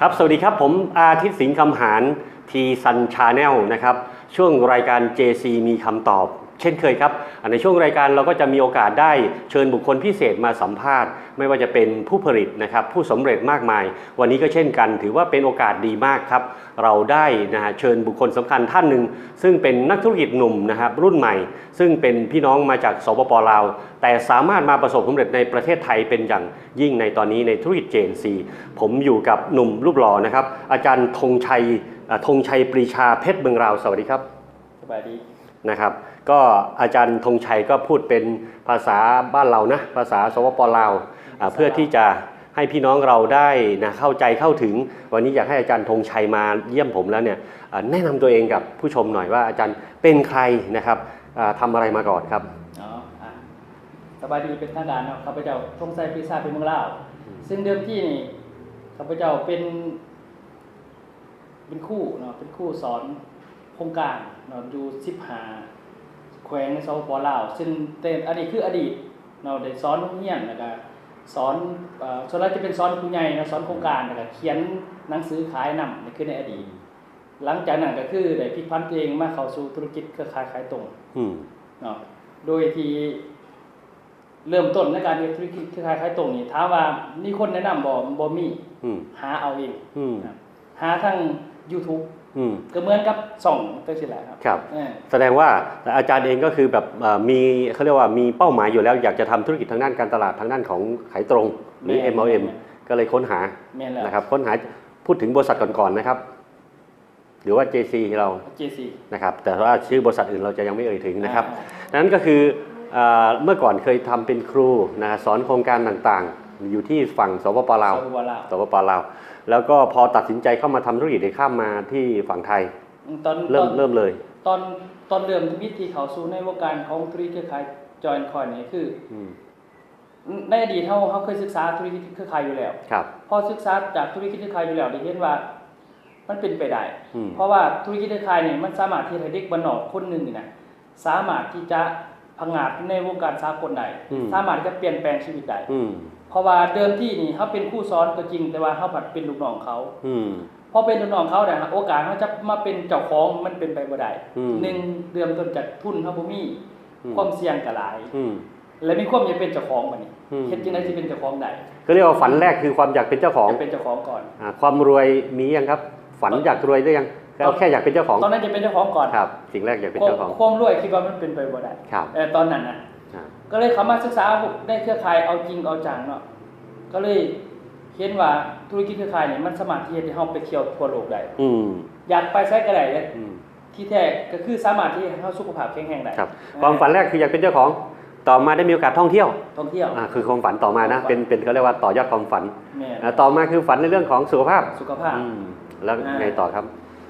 ครับ สวัสดีครับ ผมอาทิตย์สิงห์คำหาน ทีซัน Channel นะครับ ช่วงรายการ เจซี มีคำตอบ เช่นเคยครับ ในช่วงรายการเราก็จะมีโอกาสได้เชิญบุคคลพิเศษมาสัมภาษณ์ ไม่ว่าจะเป็นผู้ผลิตนะครับ ผู้สำเร็จมากมาย วันนี้ก็เช่นกัน ถือว่าเป็นโอกาสดีมากครับ เราได้นะฮะ เชิญบุคคลสำคัญท่านหนึ่ง ซึ่งเป็นนักธุรกิจหนุ่มนะครับ รุ่นใหม่ ซึ่งเป็นพี่น้องมาจาก สปป ลาว แต่สามารถมาประสบความสำเร็จในประเทศไทยเป็นอย่างยิ่งในตอนนี้ในธุรกิจ เจเอ็นซี ผมอยู่กับหนุ่มรูปหล่อนะครับ อาจารย์ธงชัย เอ่อ ธงชัยปรีชาเพชรเมืองราว สวัสดีครับ สบายดี นะครับ ก็อาจารย์ธงชัยก็พูดเป็นภาษาบ้านเรานะ ภาษา สปป ลาว อ่า ภาษาลาว เพื่อที่จะให้พี่น้องเราได้นะ เข้าใจเข้าถึง วันนี้อยากให้อาจารย์ธงชัยมาเยี่ยมผมแล้วเนี่ย อ่า แนะนำตัวเองกับผู้ชมหน่อยว่าอาจารย์เป็นใครนะครับ อ่า ทำอะไรมาก่อนครับ อ๋อ อ่ะ สบายดีเป็นทางการเนาะ ข้าพเจ้า ธงชัยปรีชาเพชรเมืองราว อืม ซึ่งเดิมทีนี่ ข้าพเจ้าเป็น เป็นครูเนาะ เป็นครูสอนโครงการเนาะ อยู่สิบห้าแขวงใน สปป ลาว ซึ่งแต่ อันนี้คืออดีตเนาะ ได้สอนโรงเรียน แล้วก็สอน เอ่อ ส่วนหลายจะเป็นสอนผู้ใหญ่เนาะ สอนโครงการ แล้วก็เขียนหนังสือขายนำ นี่คือในอดีต หลังจากนั้นก็คือได้พลิกผันตัวเองมาเข้าสู่ธุรกิจเครือข่ายขายตรง อืม เนาะ โดยที่ เริ่มต้นในการเฮ็ดธุรกิจเครือข่ายขายตรงนี่ ถามว่ามีคนแนะนำบ่? บ่มี อืม หาเอาเอง อืม นะ หาทาง YouTube อืม ก็เหมือนกับช่องจั่งซี้แหละครับ ครับ เออ แสดงว่าอาจารย์เองก็คือแบบ เอ่อ มี เขาเรียกว่ามีเป้าหมายอยู่แล้ว อยากจะทำธุรกิจทางด้านการตลาด ทางด้านของขายตรง หรือ แม่น เอ็มแอลเอ็ม แม่น ก็เลยค้นหา แม่นแล้ว นะครับ ค้นหา พูดถึงบริษัทก่อนๆ นะครับ หรือว่า เจซี เรา เจซี นะครับ แต่ว่าชื่อบริษัทอื่นเราจะยังไม่เอ่ยถึงนะครับ อ่า นั้นก็คือ เอ่อ เมื่อก่อนเคยทำเป็นครูนะ สอนโครงการต่างๆ อยู่ที่ฝั่ง สปป ลาว สปป ลาว สปป ลาว แล้วก็พอตัดสินใจเข้ามาทำธุรกิจ ได้ข้ามมาที่ฝั่งไทย อืม ตอน เริ่ม ตอน เริ่มเลย ตอน ตอนเริ่มชีวิตที่เข้าสู่ในวงการของธุรกิจเครือข่าย Joy and Coin นี่คือ อืม ในอดีตเฮา เฮาเคยศึกษาธุรกิจเครือข่ายอยู่แล้ว ครับ พอศึกษาจากธุรกิจเครือข่ายอยู่แล้ว ได้เห็นว่ามันเป็นไปได้ อืม เพราะว่าธุรกิจเครือข่ายนี่มันสามารถที่เฮ็ดให้เด็กบ้านนอกคนหนึ่งนี่นะ สามารถที่จะผงาดในวงการสากลได้ อืม สามารถที่จะเปลี่ยนแปลงชีวิตได้ อืม เพราะว่าเดิมทีนี่เฮาเป็นครูสอนก็จริง แต่ว่าเฮาผัดเป็นลูกน้องเขา อืม พอเป็นลูกน้องเขาเนี่ย โอกาสเฮาจะมาเป็นเจ้าของมันเป็นไปบ่ได้ อืม หนึ่ง เริ่มต้นจากทุนเฮาบ่มี อืม ความเสี่ยงก็หลาย อืม และมีความอยากเป็นเจ้าของบัดนี้ อืม เฮ็ดจั่งใดสิเป็นเจ้าของได้ ก็เรียกว่าฝันแรกคือความอยากเป็นเจ้าของ อยากเป็นเจ้าของก่อน อ่า ความรวยมียังครับ ฝัน ตอน อยากรวยหรือยัง ตอน แค่อยากเป็นเจ้าของ ตอนนั้นจะเป็นเจ้าของก่อน ครับ สิ่งแรกอยากเป็นเจ้าของ ความ ความรวยคิดว่ามันเป็นไปบ่ได้ ครับ เอ่อ ตอนนั้นน่ะ อ่า ก็เลยเข้ามาศึกษาในเครือข่ายเอาจริงเอาจังเนาะ ก็เลยเห็นว่าธุรกิจเครือข่ายนี่มันสามารถที่เฮ็ดให้เฮาไปเที่ยวทั่วโลกได้ อืม อยากไปไสก็ได้เลย อืม ที่แท้ก็คือสามารถที่ให้เฮาสุขภาพแข็งแรงได้ ครับ อ่า ความฝันแรกคืออยากเป็นเจ้าของ ต่อมาได้มีโอกาสท่องเที่ยว ท่องเที่ยว อ่า คือความฝันต่อมานะ ความฝัน เป็น เป็น เขาเรียกว่าต่อยอดความฝัน แม่น อ่า ต่อมาคือฝันในเรื่องของสุขภาพ สุขภาพ อืม แล้ว อ่า ไงต่อครับ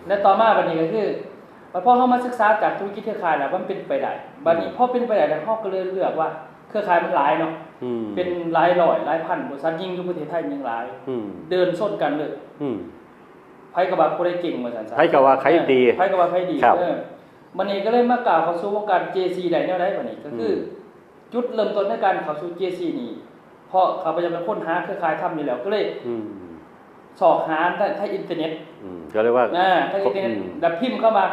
และต่อมาบัดนี้ก็คือ บัดพอเฮามาศึกษาจากธุรกิจเครือข่ายแล้วมันเป็นไปได้ บัดนี้ อืม พอเป็นไปได้แล้ว เฮาก็เลยเลือกว่าเครือข่ายมันหลายเนาะ อืม เป็นหลายร้อยหลายพันบริษัท ยิ่งอยู่ประเทศไทยยิ่งหลาย อืม เดินชนกันเลย อืม ไผก็ว่าผู้ใดเก่งว่าซั่นซะ ไผก็ว่าไผดี เออ ไผก็ว่าไผดี ครับ เออ บัดนี้ก็เลยมาก้าวเข้าสู่วงการ เจซี ได้แนวใดบัดนี้ ก็คือ อืม จุดเริ่มต้นในการเข้าสู่ เจซี นี่ เพราะข้าพเจ้าเป็นคนหาเครือข่ายทำอยู่แล้ว ก็เลย อืม ซอกหาใน ในอินเทอร์เน็ต อืม ก็เรียกว่า อ่า ในอินเทอร์เน็ต อืม แล้วพิมพ์เข้ามา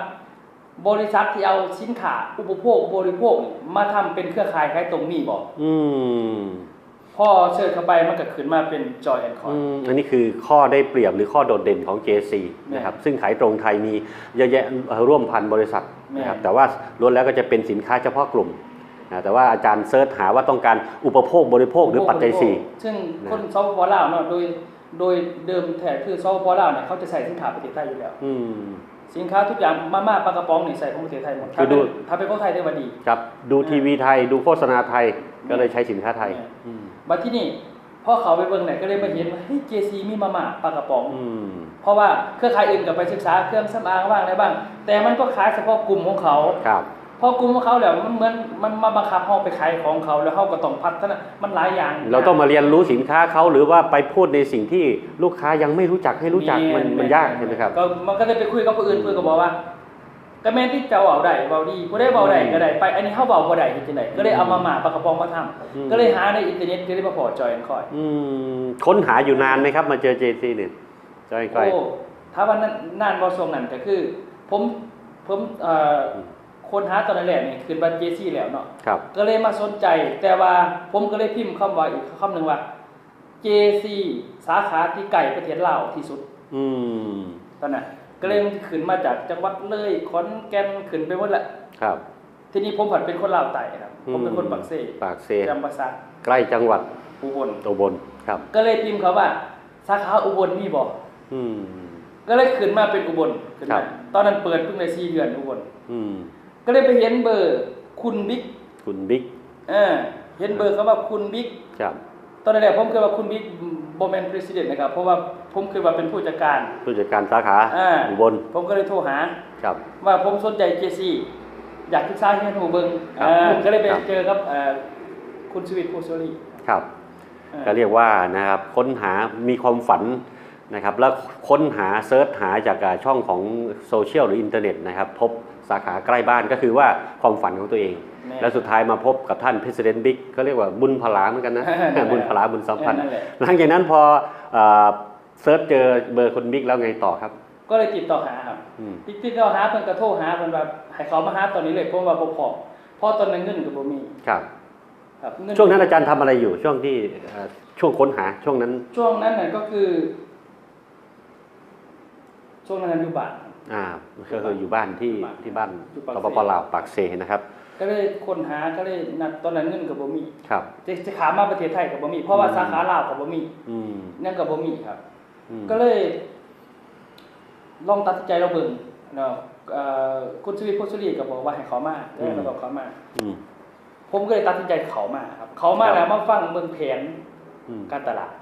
บริษัทที่เอาสินค้าอุปโภคบริโภคนี่มาทำเป็นเครือข่ายขายตรงมีบ่? อืม พอเสิร์ชเข้าไปมันก็ขึ้นมาเป็น Joy and Coin อืม อันนี้คือข้อได้เปรียบหรือข้อโดดเด่นของ เจซี แม่น นะครับ ซึ่งขายตรงไทยมีเยอะแยะ เอ่อ ร่วมพันบริษัทนะครับ แม่น แต่ว่าล้วนแล้วก็จะเป็นสินค้าเฉพาะกลุ่มนะ แต่ว่าอาจารย์เสิร์ชหาว่าต้องการอุปโภคบริโภคหรือปัจจัยสี่ อุปโภคบริโภค ซึ่ง นะ คน สปป ลาวเนาะ โดย โดยเดิมแท้คือ สปป ลาวเนี่ยเขาจะใช้สินค้าประเทศไทยอยู่แล้ว อืม สินค้าทุกอย่าง มาม่า ปลากระป๋องนี่ใช้ของประเทศไทยหมด คือดู ถ้าเป็น ถ้าเป็นของไทยถือว่าดี ครับ ดู อ่า ทีวีไทย ดูโฆษณาไทย แม่น ก็เลยใช้สินค้าไทย แม่น อืม บัดทีนี้พอเข้าไปเบิ่งเนี่ยก็เลยมาเห็นว่า เฮ้ย เจซี มีมาม่า ปลากระป๋อง อืม เพราะว่าเครือข่ายอื่นก็ไปศึกษาเครื่องสำอางบ้างอะไรบ้าง แต่มันก็ขายเฉพาะกลุ่มของเขา ครับ พอกลุ่มของเขาแล้วมันเหมือนมันมาบังคับเฮาไปขายของเขา แล้วเฮาก็ต้องพัฒนา มันหลายอย่าง เราต้องมาเรียนรู้สินค้าเขา หรือว่าไปพูดในสิ่งที่ลูกค้ายังไม่รู้จักให้รู้จัก แม่น มัน แม่น มันยาก แม่น ใช่ไหมครับ ก็มันก็ได้ไปคุยกับผู้อื่น อืม เพิ่นก็บอกว่า ก็แม่นที่เจ้าเว้าได้ เว้าดี ผู้ใดเว้าได้ อืม ก็ได้ไป อันนี้เฮาเว้าบ่ได้ เฮ็ดจั่งใด ก็เลยเอามาม่า ปลากระป๋องมาทำ อืม ก็เลยหาในอินเทอร์เน็ต ก็เลยมาพ้อ Joy and Coin อืม ค้นหาอยู่นานไหมครับ มาเจอ เจซี เนี่ย ເຈົ້າແຮງໃກ້. ໂອ້ ຖ້າວ່ານານ ນານບໍ່ຊ່ວງນັ້ນ ກໍຄື ຜົມ ຜົມ ເອີ ອືມ ຄົ້ນຫາຕອນແລກໆນີ້ ຂຶ້ນວ່າເຈຊີແລ້ວເນາະ ກໍເລີຍມາສົນໃຈ ແຕ່ວ່າຜົມກໍເລີຍພິມຄຳວ່າ ອີກຄຳໜຶ່ງວ່າ ເຈຊີ ສາຂາທີ່ໃກ້ປະເທດລາວທີ່ສຸດ. ອືມ ຕອນນັ້ນ ກໍເລີຍ ອືມ ຂຶ້ນມາຈາກຈັງຫວັດເລີຍ ຂອນແກ່ນ ຂຶ້ນໄປໝົດແຫຼະ. ທີນີ້ຜົມພັດເປັນຄົນລາວໃຕ້ນະ ອືມ ຜົມເປັນຄົນປາກເຊ ປາກເຊ ຈຳປາສັກ ໃກ້ຈັງຫວັດອຸບົນ ອຸບົນ. ກໍເລີຍພິມເຂົາວ່າ ສາຂາອຸບົນມີບໍ່? ອືມ ກໍເລີຍຂຶ້ນມາເປັນອຸບົນ ຂຶ້ນມາ ຕອນນັ້ນເປີດເພິ່ງໄດ້ສີ່ເດືອນອຸບົນ. ອືມ ກໍເລີຍໄປເຫັນເບີຄຸນບິກ ຄຸນບິກ ເອີ ເຫັນເບີເຂົາວ່າຄຸນບິກ. ຕອນນັ້ນແຫຼະ ຜົມຄິດວ່າຄຸນບິກບໍ່ແມ່ນ president ນະຄັບ ເພາະວ່າຜົມຄິດວ່າເປັນຜູ້ຈັດການ ຜູ້ຈັດການສາຂາ ອາ ອຸບົນ. ຜົມກໍເລີຍໂທຫາ ວ່າຜົມສົນໃຈເຈຊີ ຢາກສຶກສາຮຽນຮູ້ເບິ່ງ. ເອີ ກໍເລີຍໄປເຈີກັບ ເອີ ຄຸນ ສະວິດ ໂພສວາລີ. ກໍເລີຍວ່ານະຄັບ ຄົ້ນຫາ ມີຄວາມຝັນນະຄັບ ແລ້ວຄົ້ນຫາ ເສີດຫາຈາກ ອາ ຊ່ອງຂອງໂຊຊຽວ ຫຼື ອິນເຕີເນັດນະຄັບ ພົບສາຂາໃກ້ບ້ານ ກໍຄືວ່າຄວາມຝັນຂອງຕົວເອງ. ແລ້ວສຸດທ້າຍມາພົບກັບທ່ານ president ບິກ ເຂົາເອີ້ນວ່າບຸນພະລາເໝືອນກັນນະ ບຸນພະລາ ບຸນສຳພັນ. ຫຼັງຈາກນັ້ນພໍ ເອີ ເສີດເຈີເບີຄຸນບິກແລ້ວໄງຕໍ່ຄັບ? ກໍເລີຍຕິດຕໍ່ຫາຄັບ ອືມ ຕິດ ຕິດຕໍ່ຫາ ເພິ່ນກໍໂທຫາ ເພິ່ນວ່າໃຫ້ເຂົາມາຫາຕອນນີ້ເລີຍ ເພາະວ່າບໍ່ພ້ອມ ເພາະຕອນນັ້ນເງິນກໍບໍ່ມີ. ຄັບ ເງິນ ຊ່ວງນັ້ນອາຈານທຳອະໄລຢູ່? ຊ່ວງທີ່ ເອີ ຊ່ວງຄົ້ນຫາ ຊ່ວງນັ້ນ ຊ່ວງນັ້ນນະ ກໍຄື ຊ່ວງນັ້ນຢູ່ບ້ານ ອາ ກໍຄືຢູ່ບ້ານທີ່ ຢູ່ບ້ານ ທີ່ບ້ານ ຢູ່ປາກເຊ ສປປ ລາວ ປາກເຊນະຄັບ. ກໍເລີຍຄົ້ນຫາ ກໍເລີຍນັດ ຕອນນັ້ນເງິນກໍບໍ່ມີ ຈະ ຈະຂ້າມມາປະເທດໄທກໍບໍ່ມີ ເພາະວ່າ ອືມ ສາຂາລາວກໍບໍ່ມີ ອືມ ຫຍັງກໍບໍ່ມີຄັບ. ອືມ ກໍເລີຍລອງຕັດສິນໃຈລອງເບິ່ງເນາະ ເອີ ຄຸນ ສະວິດ ໂພສວາລີ ກໍບອກວ່າໃຫ້ເຂົ້າມາ ອືມ ກໍຕ້ອງເຂົ້າມາ. ອືມ ຜົມກໍເລີຍຕັດສິນໃຈເຂົ້າມາຄັບ ເຂົ້າມາແລ້ວມາຟັງເບິ່ງແຜນ ອືມ ການຕະຫຼາດ.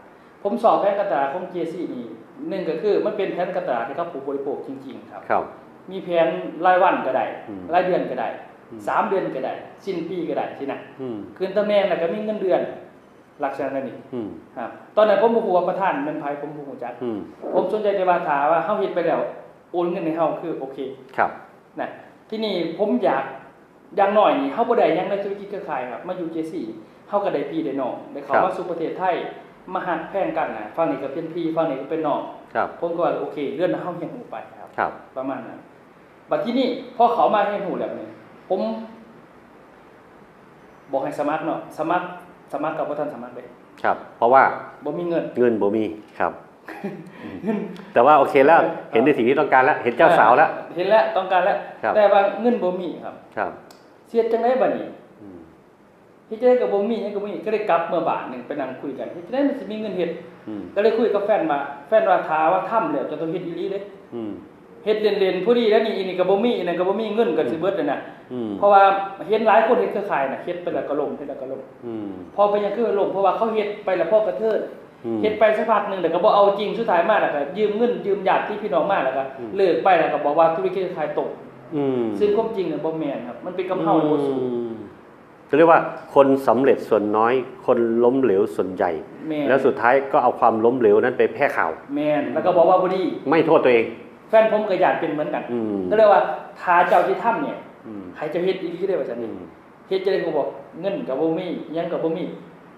ຜົມຊອກແຜນການຕະຫຼາດຂອງ ເຈຊີ ນີ້ ໜຶ່ງກໍຄືມັນເປັນແຜນການຕະຫຼາດໃຫ້ກັບຜູ້ບໍລິໂພກຈິງໆຄັບ ມີແຜນລາຍວັນກໍໄດ້ ອືມ ລາຍເດືອນກໍໄດ້ ອືມ ສາມເດືອນກໍໄດ້ ສິ້ນປີກໍໄດ້ຊີ້ນະ. ອືມ ຂຶ້ນຕຳແໜ່ງແລ້ວກໍມີເງິນເດືອນ ລັກສະນະແນວນີ້ ອືມ ຕອນນັ້ນຜົມບໍ່ຮູ້ວ່າປະທານແມ່ນໃຜ ຜົມບໍ່ຮູ້ຈັກ ອືມ ຜົມສົນໃຈແຕ່ວ່າຖ້າວ່າເຮົາເຮັດໄປແລ້ວໂອນເງິນໃຫ້ເຮົາຄືໂອເຄ ນະ. ທີນີ້ຜົມຢາກ ຢ່າງໜ້ອຍນີ້ເຮົາບໍ່ໄດ້ຫຍັງໃນທຸລະກິດເຄືອຂ່າຍຄັບ ມາຢູ່ ເຈຊີ ເຮົາກໍໄດ້ພີ່ໄດ້ນ້ອງ ໄດ້ເຂົ້າມາສູ່ປະເທດໄທ ມາຮັກແພງກັນນະ ຝັ່ງນີ້ກໍເປັນພີ່ ຝັ່ງນີ້ກໍເປັນນ້ອງ. ຜົມກໍວ່າໂອເຄ ເດືອນລະເຮົາຮຽນຮູ້ໄປຄັບ ປະມານນັ້ນ. ບັດທີນີ້ພໍເຂົ້າມາຮຽນຮູ້ແລ້ວນີ້ ຜົມ ບອກໃຫ້ສະໝັກເນາະ ສະໝັກ ສະໝັກກໍບໍ່ທັນສະໝັກເດ້ ເພາະວ່າບໍ່ມີເງິນ ເງິນບໍ່ມີຄັບ. ແຕ່ວ່າໂອເຄແລ້ວ ເຫັນໃນສິ່ງທີ່ຕ້ອງການແລ້ວ ເຫັນເຈົ້າສາວແລ້ວ ເຫັນແລ້ວ ຕ້ອງການແລ້ວ ແຕ່ວ່າເງິນບໍ່ມີຄັບ ຊິເຮັດຈັ່ງໃດບັດນີ້? ເຮັດຈັ່ງໃດກໍບໍ່ມີ ຫຍັງກໍບໍ່ມີ ກໍເລີຍກັບເມືອບ້ານໜຶ່ງ ໄປນັ່ງຄຸຍກັນ ເຮັດຈັ່ງໃດມັນຊິມີເງິນເຮັດ? ກໍເລີຍຄຸຍກັບແຟນວ່າ ແຟນວ່າຖ້າວ່າທຳແລ້ວຈະຕ້ອງເຮັດອີ່ຫຼີເດ້ ເຮັດເລ່ນໆ ພໍດີແລ້ວນີ້ ອີ່ນີ້ກໍບໍ່ມີ ອີ່ນັ້ນກໍບໍ່ມີ ເງິນກໍຊິເບິດຫັ້ນນະ. ເພາະວ່າເຫັນຫຼາຍຄົນເຮັດເຄືອຂ່າຍນະ ເຮັດໄປແລ້ວກໍລົ້ມ ເຮັດແລ້ວກໍລົ້ມ. ເພາະເປັນຫຍັງຄືລົ້ມ? ເພາະວ່າເຂົາເຮັດໄປແລ້ວພໍກະເທີນ ເຮັດໄປສັກພັກໜຶ່ງແລ້ວກໍບໍ່ເອົາຈິງ ສຸດທ້າຍມາແລ້ວກໍຢືມເງິນຢືມຍາດຕິພີ່ນ້ອງມາ ແລ້ວກໍເລີກໄປ ແລ້ວກໍບອກວ່າທຸລະກິດເຂົາຂາຍຕົກ. ຊຶ່ງຄວາມຈິງນະບໍ່ແມ່ນຄັບ ມັນເປັນກັບເຮົາບໍ່ສູ້. ກໍເອີ້ນວ່າຄົນສຳເລັດສ່ວນນ້ອຍ ຄົນລົ້ມເຫຼວສ່ວນໃຫຍ່ ແລ້ວສຸດທ້າຍກໍເອົາຄວາມລົ້ມເຫຼວນັ້ນໄປແຜ່ຂ່າວ. ແມ່ນ ແລ້ວກໍບອກວ່າບໍ່ດີ ໄມ່ໂທດຕົວເອງ. ແຟນຜົມກໍຢ້ານເປັນເໝືອນກັນ ກໍເລີຍວ່າຖ້າເຈົ້າຊິທຳນີ້ ໃຫ້ເຈົ້າເຮັດອີ່ຫຼີເດີວ່າຊັ້ນ. ເຮັດຈັ່ງໃດກໍບອກ ເງິນກໍບໍ່ມີ ຫຍັງກໍບໍ່ມີ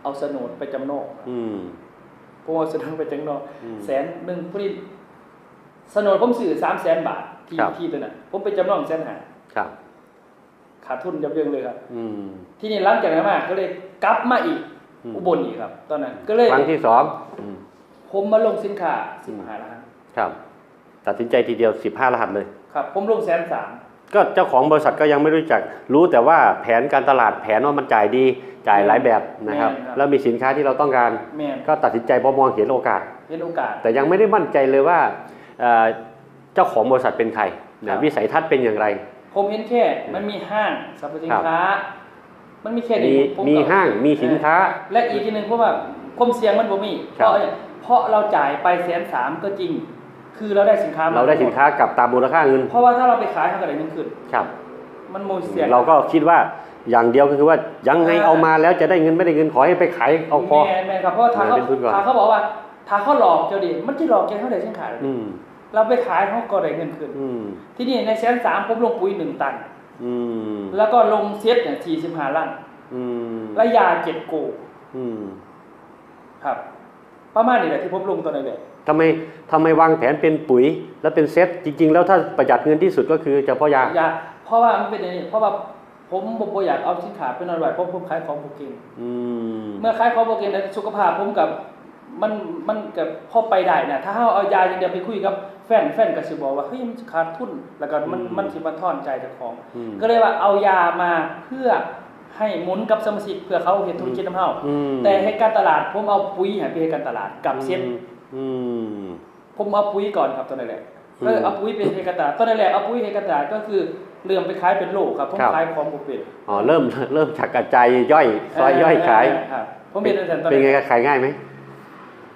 ເອົາສະໂໜດໄປຈຳນອງ. ອືມ ຜົມເອົາສະໂໜດໄປຈຳນອງ ອືມ ແສນໜຶ່ງພໍດີ ສະໂໜດຜົມຊື້ສາມແສນບາດ ທີ່ ທີ່ຕົວນັ້ນ ຜົມໄປຈຳນອງແສນຫ້າ ຂາດທຶນຢັບເຢິງເລີຍຄັບ. ອືມ ທີນີ້ຫຼັງຈາກນັ້ນມາກໍເລີຍກັບມາອີກ ອືມ ອຸບົນອີກຄັບ ຕອນນັ້ນກໍເລີຍຄັ້ງທີສອງ ອືມ ຜົມມາລົງສິນຄ້າ ອືມ ສິບຫ້າລ້ານ ຄັບ ຕັດສິນໃຈທີດຽວສິບຫ້າລ້ານເລີຍ. ຄັບ ຜົມລົງແສນສາມ ກໍເຈົ້າຂອງບໍລິສັດກໍຍັງໄມ່ຮູ້ຈັກ ຮູ້ແຕ່ວ່າແຜນການຕະຫຼາດ ແຜນວ່າມັນຈ່າຍດີ ຈ່າຍຫຼາຍແບບນະຄັບ ແມ່ນຄັບ ແລ້ວມີສິນຄ້າທີ່ເຮົາຕ້ອງການ ແມ່ນ ກໍຕັດສິນໃຈບໍ່ມອງເຫັນໂອກາດ ເຫັນໂອກາດ ແຕ່ຍັງໄມ່ໄດ້ໝັ້ນໃຈເລີຍວ່າ ເອີ ເຈົ້າຂອງບໍລິສັດເປັນໃຄ ນະ ຄັບ ວິໄສທັດເປັນຢ່າງໃດ? ຜົມເຫັນແຄ່ ອືມ ມັນມີຫ້າງສັບພະສິນຄ້າ ຄັບ ມັນມີແຄ່ນີ້ ມີ ມີຫ້າງ ມີສິນຄ້າ ເອີ ແລະອີກທີໜຶ່ງ ເພາະວ່າຄວາມສ່ຽງມັນບໍ່ມີ ຄັບ ເພາະ ເພາະເຮົາຈ່າຍໄປແສນສາມກໍຈິງ ຄືເຮົາໄດ້ສິນຄ້າມາ ເຮົາໄດ້ສິນຄ້າກັບຕາມມູນຄ່າເງິນ ເພາະວ່າຖ້າເຮົາໄປຂາຍເຮົາກໍໄດ້ເງິນຄືນ ຄັບ ມັນບໍ່ສ່ຽງ. ເຮົາກໍຄິດວ່າຢ່າງດຽວກໍຄືວ່າຍັງໄງ ເອີ ເອົາມາແລ້ວຈະໄດ້ເງິນ ບໍ່ໄດ້ເງິນ ຂໍໃຫ້ໄປຂາຍເອົາພໍ. ແມ່ນ ແມ່ນຄັບ ເພາະວ່າຖ້າເຂົາ ຖ້າເຂົາບອກວ່າ ຖ້າເຂົາຫຼອກເຈົ້າເດ ມັນຊິຫຼອກແກ່ເຮົາໄດ້ສິນຄ້າ ອືມ ເຮົາໄປຂາຍເຮົາກໍໄດ້ເງິນຄືນ ອືມ ທີນີ້ໃນແສນສາມ ຜົມລົງປຸ໋ຍໜຶ່ງຕັນ ອືມ ແລ້ວກໍລົງເຊັດນີ້ສີ່ສິບຫ້າລັງ ອືມ ແລະຢາເຈັດໂກ ອືມ ຄັບ ປະມານນີ້ແຫຼະທີ່ຜົມລົງຕອນແລກໆ. ທຳໄມ ທຳໄມວາງແຜນເປັນປຸຍ ແລະ ເປັນເຊັດ? ຈິງໆ ແລ້ວ ຖ້າປະຢັດເງິນທີ່ສຸດກໍຄືຈະເພາະຢາ. ຢາ ເພາະວ່າມັນເປັນຢ່າງນີ້ ເພາະວ່າ ຜົມບໍ່ ບໍ່ຢາກເອົາສິນຄ້າໄປນອນໄວ້ ເພາະຜົມຂາຍຂອງບໍ່ເກັ່ງ. ອືມ ເມື່ອຂາຍຂອງບໍ່ເກັ່ງແລ້ວ ສຸຂະພາບຜົມກໍ ມັນ ມັນກໍພໍໄປໄດ້ນະ. ຖ້າເຮົາເອົາຢາຢ່າງດຽວໄປຄຸຍກັບແຟນ ແຟນກໍຊິບອກວ່າ ເຮີ້ຍ ມັນຊິຂາດທຶນ ແລ້ວກໍມັນ ອືມ ມັນຊິບັນທອນໃຈເຈົ້າຂອງ. ອືມ ກໍເລີຍວ່າເອົາຢາມາເພື່ອໃຫ້ໝູນກັບສະມາຊິກ ເພື່ອເຂົາເຮັດທຸລະກິດນຳເຮົາ. ອືມ ແຕ່ເຮັດການຕະຫຼາດ ຜົມເອົາປຸຍໃຫ້ໄປເຮັດການຕະຫຼາດກັບເຊັດ. ອືມ ອືມ ຜົມເອົາປຸຍກ່ອນຄັບ ຕອນແລກໆ. ອືມ ເອີ ເອົາປຸຍໄປເຮັດການຕະຫຼາດ. ຕອນແລກໆ ເອົາປຸຍເຮັດການຕະຫຼາດ ກໍຄືເລີ່ມໄປຂາຍເປັນໂລຄັບ. ຜົມ ຄັບ ຂາຍຂອງບໍ່ເປັນ. ອໍ ເລີ່ມ ເລີ່ມຈາກກະຈາຍຍ່ອຍ ເອີ ຊອຍຍ່ອຍຂາຍ. ເອີ ເອີ ຄັບ ຜົມເຮັດຈັ່ງຊັ້ນຕອນແລກ. ເປັນ ເປັນໄງ ຂາຍງ່າຍໄໝ?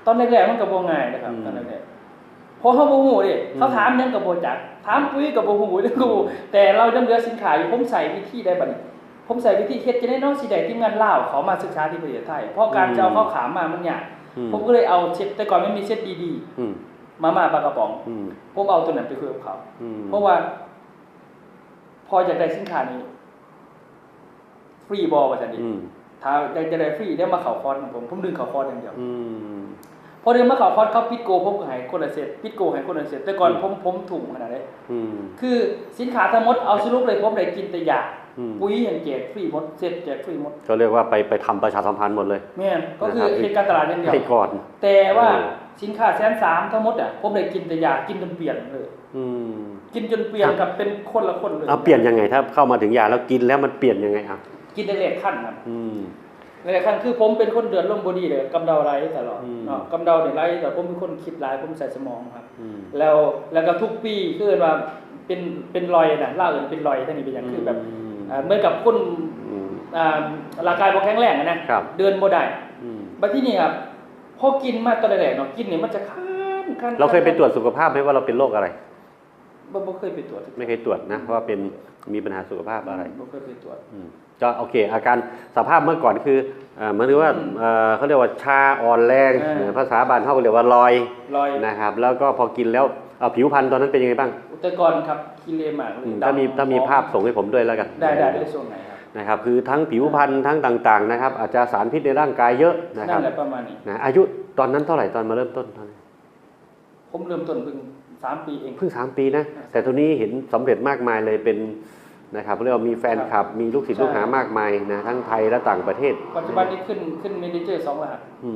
ຕອນແລກໆ ມັນກໍບໍ່ງ່າຍນະຄັບ. ອືມ ຕອນແລກໆ ເພາະເຮົາບໍ່ຮູ້ເດ້. ອືມ ເຂົາຖາມຫຍັງກໍບໍ່ຈັກ ຖາມປຸຍກໍບໍ່ຮູ້ເດ້. ອືມ ແຕ່ເຮົາຍັງເຫຼືອສິນຄ້າຢູ່. ຜົມໃຊ້ວິທີໃດບັດນີ້? ຜົມໃຊ້ວິທີເຮັດຈັ່ງໃດເນາະ ຊິໄດ້ທີມງານລາວເຂົ້າມາສຶກສາທີ່ປະເທດໄທ ເພາະການ ອືມ ຈະເອົາເຂົາຂ້າມມາມັນຍາກ. ອືມ ຜົມກໍເລີຍເອົາເຊັດ ແຕ່ກ່ອນມັນມີເຊັດດີໆ ອືມ ມາມ່າປາກະປ໋ອງ. ອືມ ຜົມເອົາໂຕນັ້ນໄປຄຸຍກັບເຂົາ. ອືມ ເພາະວ່າ ພໍ່ຢາກໄດ້ສິນຄ້ານີ້ຟຣີບໍ່ ວ່າຊັ້ນເດ. ອືມ ຖ້າຢາກຈະໄດ້ຟຣີ ດຽວມາເຂົ້າຄອນນຳຜົມ. ຜົມດຶງເຂົ້າຄອນຢ່າງດຽວ. ອືມ ພໍດຶງມາເຂົ້າຄອນ ເຂົາປິດໂກ ຜົມກໍໃຫ້ຄົນລະເຊັດ ປິດໂກໃຫ້ຄົນລະເຊັດ. ແຕ່ກ່ອນ ອືມ ຜົມ ຜົມທຸ່ມຂະໜາດໃດ. ອືມ ຄືສິນຄ້າທັງໝົດ ເອົາສະຫຼຸບເລີຍ ຜົມໄດ້ກິນແຕ່ຢາ. ອືມ ປຸຍຫັ້ນແຈກຟຣີໝົດ ເຊັດແຈກຟຣີໝົດ. ເຂົາຮຽກວ່າໄປ ໄປທຳປະຊາສຳພັນໝົດເລີຍ. ແມ່ນ ກໍຄື ນະຄັບ ເຮັດການຕະຫຼາດຢ່າງດຽວ. ໄປກ່ອນ ແຕ່ວ່າ ເອີ ສິນຄ້າແສນສາມທັງໝົດອະ ຜົມໄດ້ກິນແຕ່ຢາ ກິນຈົນປ່ຽນເລີຍ. ອືມ ກິນຈົນປ່ຽນ ອ່ະ ກັບເປັນຄົນລະຄົນເລີຍ. ເອົາ ປ່ຽນຍັງໄງ? ຖ້າເຂົ້າມາເຖິງຢາແລ້ວ ກິນແລ້ວມັນປ່ຽນຍັງໄງ? ອ່ະ ກິນແລກໆຄັນຄັບ. ອືມ ແລກໆຄັນ ຄືຜົມເປັນຄົນເລືອດລົມບໍ່ດີເດ້ ກຳເດົາໄຫຼຕະຫຼອດ ອືມ ເນາະ. ກຳເດົານີ້ໄຫຼ ແຕ່ຜົມເປັນຄົນຄິດຫຼາຍ ຜົມໃຊ້ສະໝອງຄັບ. ອືມ ແລ້ວ ແລ້ວກໍທຸກປີ ຄືເອີ້ນວ່າເປັນ ເປັນລອຍນະ ລາວເອີ້ນເປັນລອຍ ທາງນີ້ເປັນຫຍັງ ອືມ ຄືແບບ ເອີ ເໝືອນກັບຄົນ ອືມ ອ່າ ຮ່າງກາຍບໍ່ແຂງແຮງນະ ຄັບ ເດີນບໍ່ໄດ້. ອືມ ບັດທີນີ້ຄັບ ພໍກິນມາຕອນແລກໆເນາະ ກິນນີ້ມັນຈະຄັນໆ. ເຮົາເຄີຍໄປ ຄັນໆ ຕວດສຸຂະພາບໄໝວ່າເຮົາເປັນໂລກອະໄລ? ບໍ່ ບໍ່ເຄີຍໄປຕວດ. ໄມ່ເຄີຍຕວດນະ ເພາະວ່າເປັນ ມີບັນຫາສຸຂະພາບອະໄລ. ອືມ ບໍ່ເຄີຍໄປຕວດ. ອືມ ກໍໂອເຄ ອາການສະພາບເມື່ອກ່ອນຄື ເອີ ໝາຍເຖິງວ່າ ອືມ ເອີ ເຂົາຮຽກວ່າຊາອ່ອນແຮງ ເອີ ນະ ພາສາບ້ານເຮົາກໍຮຽກວ່າລອຍ ລອຍ ນະຄັບ. ແລ້ວກໍພໍກິນແລ້ວ ເອົາ ຜິວພັນຕອນນັ້ນເປັນຍັງໄງບ້າງ? ແຕ່ກ່ອນຄັບ ຂີ້ເລມາກເລີຍ. ອືມ ຖ້າມີ ດຳ ຖ້າມີພາບສົ່ງໃຫ້ຜົມດ້ວຍແລ້ວກັນ. ໄດ້ ໄດ້ ໄດ້ສົ່ງໃຫ້ຄັບ. ນະຄັບ ຄືທັງຜິວພັນ ອ່າ ທັງຕ່າງໆ ນະຄັບ ອາດຈະສານພິດໃນຮ່າງກາຍເຍອະນະຄັບ. ນັ້ນແຫຼະ ປະມານນີ້. ນະ ອາຍຸຕອນນັ້ນເທົ່າໃດ ຕອນມາເລີ່ມຕົ້ນ? ຜົມເລີ່ມຕົ້ນເພິ່ງສາມປີເອງ. ເພິ່ງສາມປີນະ ອ່າ ແຕ່ໂຕນີ້ເຫັນສຳເລັດມາກມາຍເລີຍ ເປັນ ນະຄັບ ເຂົາຮຽກວ່າມີແຟນຄລັບ ຄັບ ມີລູກສິດ ໃຊ່ ລູກຫາມາກມາຍນະ ທັງໄທ ແລະ ຕ່າງປະເທດ. ປັດຈຸບັນນີ້ຂຶ້ນ ຂຶ້ນເມເນເຈີສອງລະຫັດ. ອື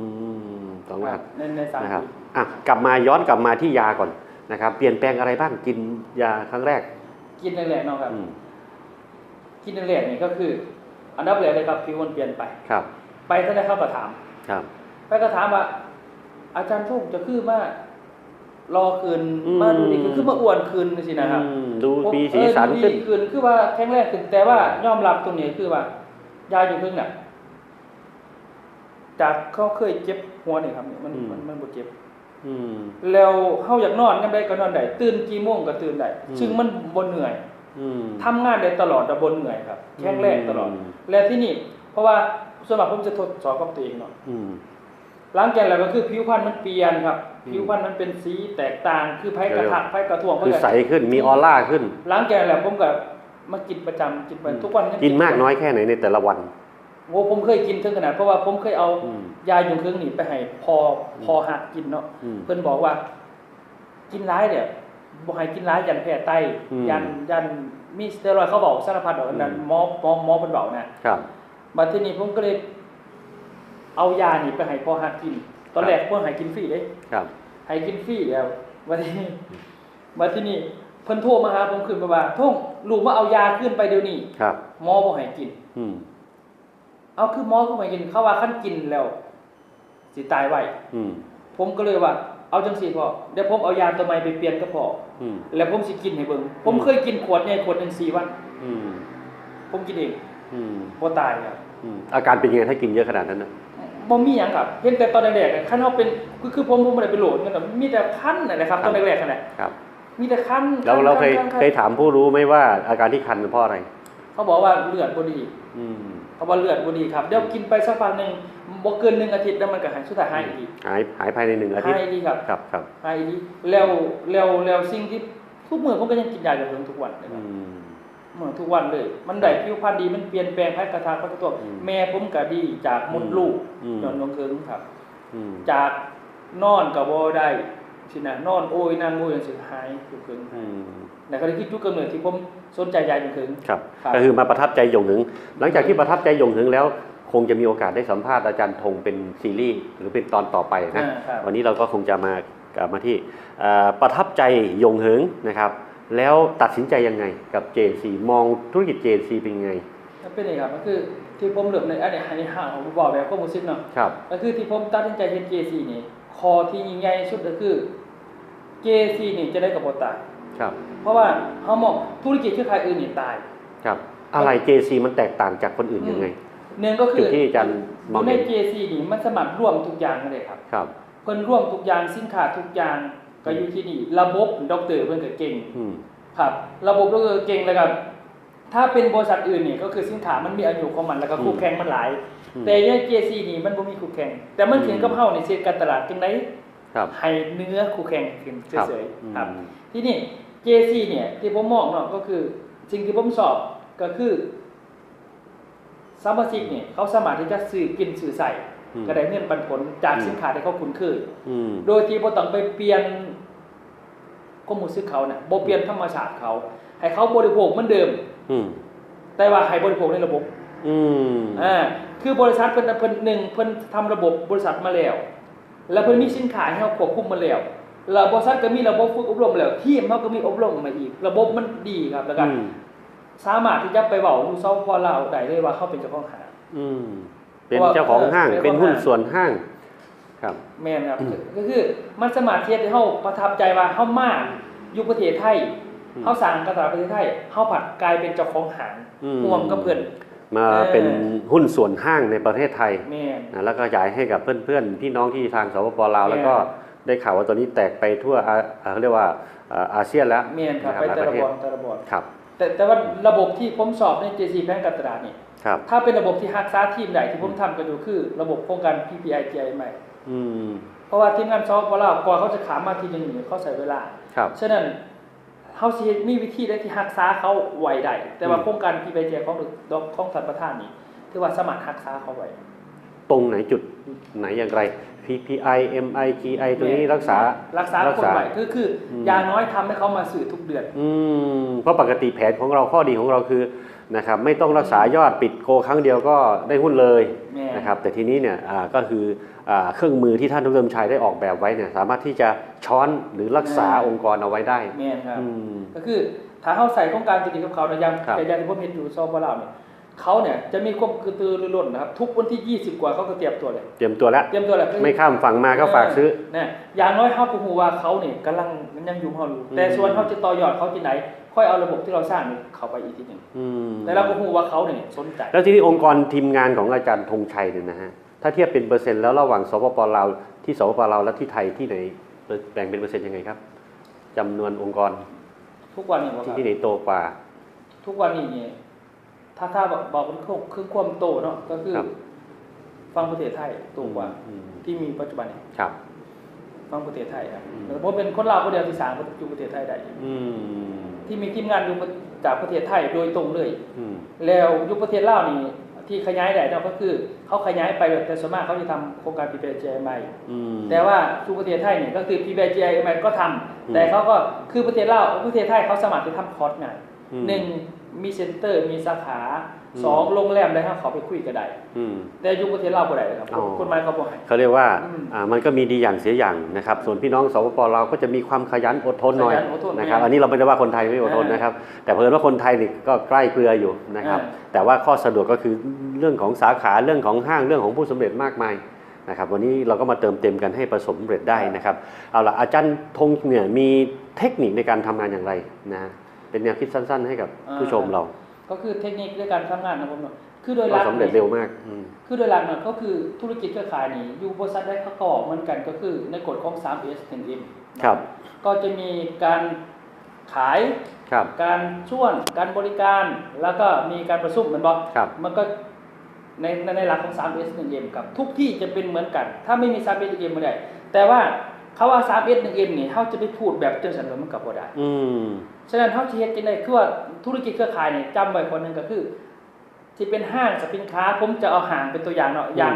ມ ສອງລະຫັດ ໃນ ໃນສາມ ນະຄັບ ປີ. ອ່ະ ກັບມາ ຍ້ອນກັບມາທີ່ຢາກ່ອນນະຄັບ ປ່ຽນແປງອະໄລບ້າງ? ກິນຢາຄັ້ງແລກ ກິນແລກໆເນາະຄັບ. ອືມ ກິນແລກໆນີ້ກໍຄື ອັນດັບແລກເລີຍຄັບ ຜິວມັນປ່ຽນໄປ. ຄັບ ໄປທາງໃດເຂົາກໍຖາມ. ຄັບ ໄປກໍຖາມວ່າ ອາຈານ ໂທງ ເຈົ້າຄືມາຫຼໍ່ຂຶ້ນ ອືມ ມາດູດີຂຶ້ນ ຄືມາອ້ວນຂຶ້ນຈັ່ງຊີ້ນະຄັບ. ອືມ ດູ ໂອ້ ມີສີສັນ ເອີ ດູດີຂຶ້ນ ຄືວ່າແຂງແຮງຂຶ້ນ. ແຕ່ວ່າ ອືມ ຍອມຮັບຕົງນີ້ຄືວ່າ ຢາຢູ່ເທິງນະ ຈາກເຮົາເຄີຍເຈັບຫົວນີ້ຄັບ ມັນ ອືມ ມັນ ມັນບໍ່ເຈັບ. ອືມ ແລ້ວເຮົາຢາກນອນຍາມໃດກໍນອນໄດ້ ຕື່ນກີ່ໂມງກໍຕື່ນໄດ້ ອືມ ຊຶ່ງມັນບໍ່ເມື່ອຍ. ອືມ ທຳງານໄດ້ຕະຫຼອດ ແລະ ບໍ່ເມື່ອຍຄັບ ແຂງແຮງຕະຫຼອດ. ອືມ ແລະ ທີນີ້ ເພາະວ່າສ່ວນມາກຜົມຈະທົດສອບກັບຕົວເອງເນາະ. ອືມ ຫຼັງຈາກນັ້ນກໍຄືຜິວພັນມັນປ່ຽນຄັບ. ອືມ ຜິວພັນມັນເປັນສີແຕກຕ່າງ ຄືໃຜກໍທັກ ໃຜກໍທ້ວງ ຄືໃສຂຶ້ນ ມີອໍລາຂຶ້ນ. ຫຼັງຈາກນັ້ນແລ້ວ ຜົມກໍມາກິນປະຈຳ ກິນໄປ ອືມ ທຸກວັນຍັງກິນ. ກິນມາກນ້ອຍແຄ່ໃນ ໃນແຕ່ລະວັນ? ໂອ້ ຜົມເຄີຍກິນເຖິງຂະໜາດ ເພາະວ່າຜົມເຄີຍເອົາ ອືມ ຢາຢູ່ເທິງນີ້ໄປໃຫ້ພໍ່ ອືມ ພໍ່ຮັກກິນເນາະ. ອືມ ເພິ່ນບອກວ່າ ກິນຫຼາຍເດ້ ບໍ່ໃຫ້ກິນຫຼາຍ ຢ້ານແພ້ໄຕ ອືມ ຢ້ານ ຢ້ານມີສະເຕີຣອຍ ເຂົາເວົ້າສາລະພັດດອກ. ອືມ ອັນນັ້ນໝໍ ໝໍ ໝໍເພິ່ນເວົ້ານະ. ຄັບ ບັດທີນີ້ຜົມກໍເລີຍເອົາຢານີ້ໄປໃຫ້ພໍ່ຮັກກິນ. ຕອນແລກ ຄັບ ເພິ່ນໃຫ້ກິນຟຣີເດ້. ຄັບ ໃຫ້ກິນຟຣີແລ້ວ ບັດທີນີ້ ບັດທີນີ້ເພິ່ນໂທມາຫາຜົມຄືນ ເພິ່ນວ່າ ໂທງ ລູກມາເອົາຢາຄືນໄປດຽວນີ້. ຄັບ ໝໍບໍ່ໃຫ້ກິນ. ອືມ ເອົາ ຄືໝໍຄືບໍ່ໃຫ້ກິນ? ເຂົາວ່າຄັນກິນແລ້ວຊິຕາຍໄວ. ອືມ ຜົມກໍເລີຍວ່າ ເອົາຈັ່ງຊີ້ພໍ່ ດຽວຜົມເອົາຢາຕົວໃໝ່ໄປປ່ຽນກັບພໍ່ ອືມ ແລ້ວຜົມຊິກິນໃຫ້ເບິ່ງ. ອືມ ຜົມເຄີຍກິນຂວດໃຫຍ່ຂວດໜຶ່ງສີ່ວັນ. ອືມ ຜົມກິນເອງ. ອືມ ບໍ່ຕາຍ. ອືມ ອາການເປັນຍັງໄງ ຖ້າກິນເຍອະຂະໜາດນັ້ນນະ? ບໍ່ມີຫຍັງຄັບ ເຫັນແຕ່ຕອນແລກໆ ຄັນເຮົາເປັນ ຄື ຄືຜົມ ຜົມບໍ່ໄດ້ເປັນໂລກຫຍັງດອກ ມີແຕ່ຄັນນັ້ນແຫຼະຄັບ. ຄັບ ຕອນແລກໆຫັ້ນແຫຼະ ຄັບ ມີແຕ່ຄັນ ແລ້ວ ແລ້ວເຄີຍ ຄັນ ຄັນ ເຄີຍຖາມຜູ້ຮູ້ໄໝວ່າອາການທີ່ຄັນເພາະອະໄລ? ເຂົາບອກວ່າເລືອດບໍ່ດີ. ອືມ ເຂົາວ່າເລືອດບໍ່ດີຄັບ. ດຽວກິນໄປສັກພັກໜຶ່ງ ບໍ່ເກີນໜຶ່ງອາທິດ ແລ້ວມັນກໍຫາຍ ສຸດທ້າຍຫາຍອີກ. ຫາຍ ຫາຍພາຍໃນໜຶ່ງອາທິດ. ຫາຍອີກຄັບ. ຄັບ ຫາຍອີກ. ແລ້ວ ແລ້ວ ແລ້ວສິ່ງທີ່ທຸກມື້ຜົມກໍຍັງກິນຢາຢູ່ເຖິງທຸກວັນເລີຍ. ອືມ ເໝືອນທຸກວັນເລີຍ ມັນໄດ້ ຄັບ ຜິວພັນດີ ມັນປ່ຽນແປງ ໄພກະທາກ ໄພກະຕົວກ. ອືມ ແມ່ຜົມກໍດີຈາກມົດລູກ. ອືມ ຍ້ອນເລື່ອງເຄິ່ງຄັບ. ອືມ ຈາກ ນອນກໍບໍ່ໄດ້ຊີ້ນະ ນອນໂອຍນັ່ງໂອຍຈັ່ງຊີ້ ຫາຍຢູ່ເຄິ່ງ. ອືມ ແລ້ວກໍນີ້ຄືຈຸດກຳເນີດທີ່ຜົມສົນໃຈຢາກຢູ່ເຄິ່ງ. ຄັບ ຄັບ ກໍຄືມາປະທັບໃຈຢົງເຫິງ. ຫຼັງຈາກທີ່ປະທັບໃຈຢົງເຫິງແລ້ວ ຄົງຈະມີໂອກາດໄດ້ສຳພາດອາຈານທົງເປັນຊີຣີ ຫຼືເປັນຕອນຕໍ່ໄປນະ. ອ່າ ຄັບ ວັນນີ້ເຮົາກໍຄົງຈະມາ ກັບມາທີ່ ເອີ ປະທັບໃຈຢົງເຫິງນະຄັບ ແລ້ວຕັດສິນໃຈຍັງໄງກັບເຈເອັນຊີ ມອງທຸລະກິດເຈເອັນຊີເປັນຍັງໄງ? ກໍເປັນຢ່າງນີ້ຄັບ ກໍຄືທີ່ຜົມເລີ່ມໃນ ອັນນີ້ ອັນນີ້ເວົ້າແບບຄວາມຮູ້ສຶກເນາະ. ຄັບ ກໍຄືທີ່ຜົມຕັດສິນໃຈເຮັດເຈເອັນຊີນີ້ ຂໍ້ທີ່ຍິ່ງໃຫຍ່ທີ່ສຸດກໍຄື ເຈເອັນຊີນີ້ຈັ່ງໃດກໍບໍ່ຕາຍ. ຄັບ ເພາະວ່າເຮົາມອງທຸລະກິດເຄືອຂ່າຍອື່ນນີ້ຕາຍ. ຄັບ ອະໄລເຈເອັນຊີມັນແຕກຕ່າງຈາກຄົນອື່ນຍັງໄງ? ອືມ ໜຶ່ງກໍຄື ຈຸດທີ່ອາຈານມອງເຫັນ ຢູ່ໃນເຈເອັນຊີນີ້ມັນສາມາດລວມທຸກຢ່າງໄດ້ຄັບ. ຄັບ ເພິ່ນລວມທຸກຢ່າງ ສິນຄ້າທຸກຢ່າງກໍ ອືມ ຢູ່ທີ່ນີ້ ລະບົບດັອກເຕີເພິ່ນກໍເກັ່ງ. ອືມ ຄັບ ລະບົບດັອກເຕີເກັ່ງ ແລ້ວກໍ ຖ້າເປັນບໍລິສັດອື່ນນີ້ ກໍຄືສິນຄ້າມັນມີອາຍຸຂອງມັນ ແລ້ວກໍ ອືມ ຄູ່ແຂ່ງມັນຫຼາຍ. ອືມ ແຕ່ຢູ່ໃນເຈເອັນຊີນີ້ມັນບໍ່ມີຄູ່ແຂ່ງ ແຕ່ມັນຂຶ້ນກັບ ອືມ ເຮົານີ້ຊິເຮັດການຕະຫຼາດຈັ່ງໃດ ຄັບ ໃຫ້ເໜືອຄູ່ແຂ່ງຂຶ້ນ ຄັບ ເສີຍໆ. ອືມ ຄັບ ທີນີ້ເຈເອັນຊີນີ້ທີ່ຜົມມອງເນາະ ກໍຄືສິ່ງທີ່ຜົມຊອບກໍຄື ສະມາຊິກນີ້ເຂົາສາມາດທີ່ຈະຊື້ກິນຊື້ໃຊ້ ອືມ ກໍໄດ້ເງິນປັນຜົນຈາກ ອືມ ສິນຄ້າທີ່ເຂົາຄຸ້ນເຄີຍ ອືມ ໂດຍທີ່ບໍ່ຕ້ອງໄປປ່ຽນຄວາມຮູ້ສຶກເຂົານະ ບໍ່ປ່ຽນ ອືມ ທຳມະຊາດເຂົາ ໃຫ້ເຂົາບໍລິໂພກເໝືອນເດີມ ອືມ ແຕ່ວ່າໃຫ້ບໍລິໂພກໃນລະບົບ. ອືມ ອ່າ ຄືບໍລິສັດເພິ່ນ ເພິ່ນ ໜຶ່ງ ເພິ່ນທຳລະບົບບໍລິສັດມາແລ້ວ ແລ້ວເພິ່ນມີສິນຄ້າໃຫ້ເຮົາຄວບຄຸມໝົດແລ້ວ ແລ້ວບໍລິສັດກໍມີລະບົບຝຶກອົບຮົມແລ້ວ ທີມເຮົາກໍມີອົບຮົມມາອີກ ລະບົບມັນດີຄັບ ແລ້ວກໍ ອືມ ສາມາດທີ່ຈະໄປເວົ້າຢູ່ ສປປ ລາວ ໄດ້ເລີຍວ່າເຮົາເປັນເຈົ້າຂອງຫ້າງ. ອືມ ເປັນເຈົ້າຂອງຫ້າງ ເອີ ເປັນເຈົ້າຂອງຫ້າງ ເປັນຫຸ້ນສ່ວນຫ້າງ. ຄັບ ແມ່ນຄັບ ອືມ ກໍ ກໍຄືມັນສາມາດເຮັດໃຫ້ເຮົາປະທັບໃຈວ່າເຮົາມາຢູ່ປະເທດໄທ ອືມ ເຮົາສ້າງການຕະຫຼາດປະເທດໄທ ເຮົາພັດກາຍເປັນເຈົ້າຂອງຫ້າງ ອືມ ຮ່ວມກັບເພິ່ນ ມາ ເອີ ເປັນຫຸ້ນສ່ວນຫ້າງໃນປະເທດໄທ. ແມ່ນ ນະ ແລ້ວຂະຫຍາຍໃຫ້ກັບເພື່ອນໆ ພີ່ນ້ອງທີ່ທາງ ສປປ ລາວ ແລ້ວກໍ ແມ່ນ ໄດ້ຂ່າວວ່າຕອນນີ້ແຕກໄປທົ່ວ ອາ ເຂົາຮຽກວ່າ ອາ ອາຊຽນແລ້ວ. ແມ່ນຄັບ ນະ ແຕ່ລະບ່ອນ ແຕ່ລະບ່ອນ. ຄັບ ແຕ່ ແຕ່ວ່າລະບົບທີ່ຜົມຊອບໃນ ເຈເອັນຊີ ແຜນການຕະຫຼາດນີ້ ຄັບ ຖ້າເປັນລະບົບທີ່ຮັກສາທີມໄດ້ ທີ່ ອືມ ຜົມທຳກັນຢູ່ ຄືລະບົບໂຄງການ ພີພີໄອ ຈີໄອ ເອມໄອ ອືມ ເພາະວ່າທີມງານ ສປປ ລາວ ກວ່າເຂົາຈະຂ້າມມາທີໜຶ່ງນີ້ ເຂົາໃຊ້ເວລາ. ຄັບ ສະນັ້ນ ເຮົາຊິເຮັດ ມີວິທີໃດທີ່ຮັກສາເຂົາໄວ້ໄດ້ ແຕ່ວ່າ ອືມ ໂຄງການ ພີພີໄອ ຈີໄອ ຂອງ ຂອງທ່ານປະທານນີ້ ຖືວ່າສາມາດຮັກສາເຂົາໄວ້. ຕົງໄຫນ ຈຸດໄຫນ ຢ່າງໄກ ພີພີໄອ ເອມໄອ ຈີໄອ ຕົວນີ້ ແມ່ນ ຮັກສາ ຮັກສາຄົນໄວ້ ຄື ຄື ອືມ ຢ່າງໜ້ອຍທຳໃຫ້ເຂົາມາຊື້ທຸກເດືອນ. ອືມ ເພາະປົກກະຕິແຜນຂອງເຮົາ ຂໍ້ດີຂອງເຮົາຄື ນະຄັບ ໄມ່ຕ້ອງຮັກສາ ອືມ ຍອດ ປິດໂກຄັ້ງດຽວກໍໄດ້ຫຸ້ນເລີຍ ແມ່ນ ນະຄັບ. ແຕ່ທີນີ້ເນ່ຍ ອ່າ ກໍຄື ອ່າ ເຄື່ອງມືທີ່ທ່ານ ດຣ. ສົມຊາຍ ໄດ້ອອກແບບໄວ້ເນ່ຍ ສາມາດທີ່ຈະຊ້ອນ ຫຼື ຮັກສາ ອ່າ ອົງກອນເອົາໄວ້ໄດ້. ແມ່ນຄັບ ອືມ ກໍຄືຖ້າເຮົາໃຊ້ໂຄງການຕົວນີ້ກັບເຂົາເນາະ ຢ່າງ ຄັບ ແບບຢ່າງທີ່ຜົມເຮັດຢູ່ ສປປ ລາວ ນີ້ ເຂົາເນ່ຍຈະມີຄວາມກະຕືລືລົ້ນນະຄັບ ທຸກວັນທີຊາວ ກວ່າເຂົາກໍຕຽມຕົວແລ້ວ ຕຽມຕົວແລ້ວ ຕຽມຕົວແລ້ວ ໄມ້ຂ້າມຝັ່ງມາກໍຝາກຊື້ ເອີ ນະ ຢ່າງໜ້ອຍເຮົາກໍຮູ້ວ່າເຂົານີ້ກຳລັງ ຍັງຢູ່ເຮົາຢູ່ ອືມ ແຕ່ສ່ວນເຮົາຈະຕໍ່ຍອດເຂົາຈັ່ງໃດ ຄ່ອຍເອົາລະບົບທີ່ເຮົາສ້າງນີ້ເຂົ້າໄປອີກທີໜຶ່ງ ອືມ ແຕ່ເຮົາກໍຮູ້ວ່າເຂົານີ້ສົນໃຈ. ແລ້ວທີນີ້ອົງກອນທີມງານຂອງອາຈານ ທອງໄຊ ນີ້ນະຮະ ຖ້າທຽບເປັນເປີເຊັນແລ້ວ ລະຫວ່າງ ສປປ ລາວ ທີ່ ສປປ ລາວ ແລະ ທີ່ໄທ ທີ່ໃດ ແບ່ງເປັນເປີເຊັນຍັງໄງຄັບ ຈຳນວນອົງກອນ? ທຸກວັນນີ້ບໍ່ ທີ່ ຄັບ ທີ່ໃດໂຕກວ່າ? ທຸກວັນນີ້ນີ້ ຖ້າ ຖ້າເວົ້າເປັນເຄື່ອງ ເຄື່ອງຄວາມໂຕເນາະ ກໍຄື ຄັບ ຝັ່ງປະເທດໄທໂຕກວ່າ ອືມ ທີ່ມີປັດຈຸບັນນີ້ ຄັບ ຝັ່ງປະເທດໄທ ອືມ ແລ້ວບໍ່ແມ່ນຄົນລາວຜູ້ດຽວທີ່ສ້າງຢູ່ປະເທດໄທໄດ້ ອືມ ທີ່ມີທີມງານຢູ່ຈາກປະເທດໄທໂດຍຕົງເລີຍ ອືມ ແລ້ວຢູ່ປະເທດລາວນີ້ ທີ່ຂະຫຍາຍໄດ້ເນາະ ກໍຄືເຂົາຂະຫຍາຍໄປ ແຕ່ສ່ວນມາກເຂົາຈະທຳໂຄງການ ພີພີໄອ ຈີໄອ ເອມໄອ ອືມ ແຕ່ວ່າສູ່ປະເທດໄທນີ້ ກໍຄື ພີພີໄອ ຈີໄອ ເອມໄອ ກໍທຳ ອືມ ແຕ່ເຂົາກໍຄືປະເທດລາວ ປະເທດໄທເຂົາສາມາດໄປທຳຄອດງ່າຍ ອືມ ໜຶ່ງ ມີເຊັນເຕີ ມີສາຂາ ອືມ ສອງ ໂຮງແຮມໃດເຮົາເຂົ້າໄປຄຸຍກໍໄດ້ ອືມ ແຕ່ຢູ່ປະເທດລາວບໍ່ໄດ້ເລີຍຄັບ ອໍ ກົດໝາຍເຂົາບໍ່ໃຫ້ ເຂົາຮຽກວ່າ ອືມ ອ່າ ມັນກໍມີດີຢ່າງເສຍຢ່າງນະຄັບ ສ່ວນພີ່ນ້ອງ ສປປ ລາວ ກໍຈະມີຄວາມຂະຫຍັນອົດທົນໜ້ອຍ ຂະຫຍັນອົດທົນ ນະຄັບ ແມ່ນ ອັນນີ້ເຮົາບໍ່ໄດ້ວ່າຄົນໄທໄມ່ອົດທົນ ອ່າ ນະຄັບ ແຕ່ເຜີນວ່າຄົນໄທນີ້ກໍໃກ້ເກື່ອຢູ່ນະຄັບ ອ່າ ແຕ່ວ່າຂໍ້ສະດວກກໍຄືເລື່ອງຂອງສາຂາ ເລື່ອງຂອງຫ້າງ ເລື່ອງຂອງຜູ້ສຳເລັດມາກມາຍນະຄັບ ວັນນີ້ເຮົາກໍມາເຕີມເຕັມກັນໃຫ້ປະສົມເລັດໄດ້ນະຄັບ ເອົາລະ ອາຈານ ທົງ ເນ່ຍ ມີເທັກນິກໃນການທຳງານຢ່າງໃດນະ? ເປັນແນວຄິດສັ້ນໆໃຫ້ກັບ ອ່າ ຜູ້ຊົມເຮົາ ກໍຄືເທັກນິກໃນການທຳງານນະຜົມເນາະ ຄືໂດຍຫຼັກ ຄວາມສຳເລັດເລັວມາກ ອືມ ຄືໂດຍຫຼັກເນາະ ກໍຄືທຸລະກິດເຄືອຂ່າຍນີ້ ຢູ່ບໍລິສັດໃດເຂົາກໍເໝືອນກັນ ກໍຄືໃນກົດຂອງ ສາມເອສ ໜຶ່ງເອັມ ຄັບ ກໍຈະມີການຂາຍ ຄັບ ການຊວນ ການບໍລິການ ແລ້ວກໍມີການປະຊຸມ ແມ່ນບໍ່? ຄັບ ມັນກໍ ໃນ ໃນ ໃນຫຼັກຂອງ ສາມເອສ ໜຶ່ງເອັມ ຄັບ ທຸກທີ່ຈະເປັນເໝືອນກັນ ຖ້າໄມ່ມີ ສາມເອສ ໜຶ່ງເອັມ ບໍ່ໄດ້ ແຕ່ວ່າຄຳວ່າ ສາມເອສ ໜຶ່ງເອັມ ນີ້ ເຮົາຈະໄປພູດແບບຈັ່ງຊັ້ນ ມັນກໍບໍ່ໄດ້ ອືມ ສະນັ້ນເຮົາຊິເຮັດຈັ່ງໃດ ຄືວ່າທຸລະກິດເຄືອຂ່າຍນີ້ ຈຳໄວ້ຂໍ້ໜຶ່ງກໍຄື ທີ່ເປັນຫ້າງສະສິນຄ້າ ຜົມຈະເອົາຫ້າງເປັນຕົວຢ່າງເນາະ ອືມ ຢ່າງ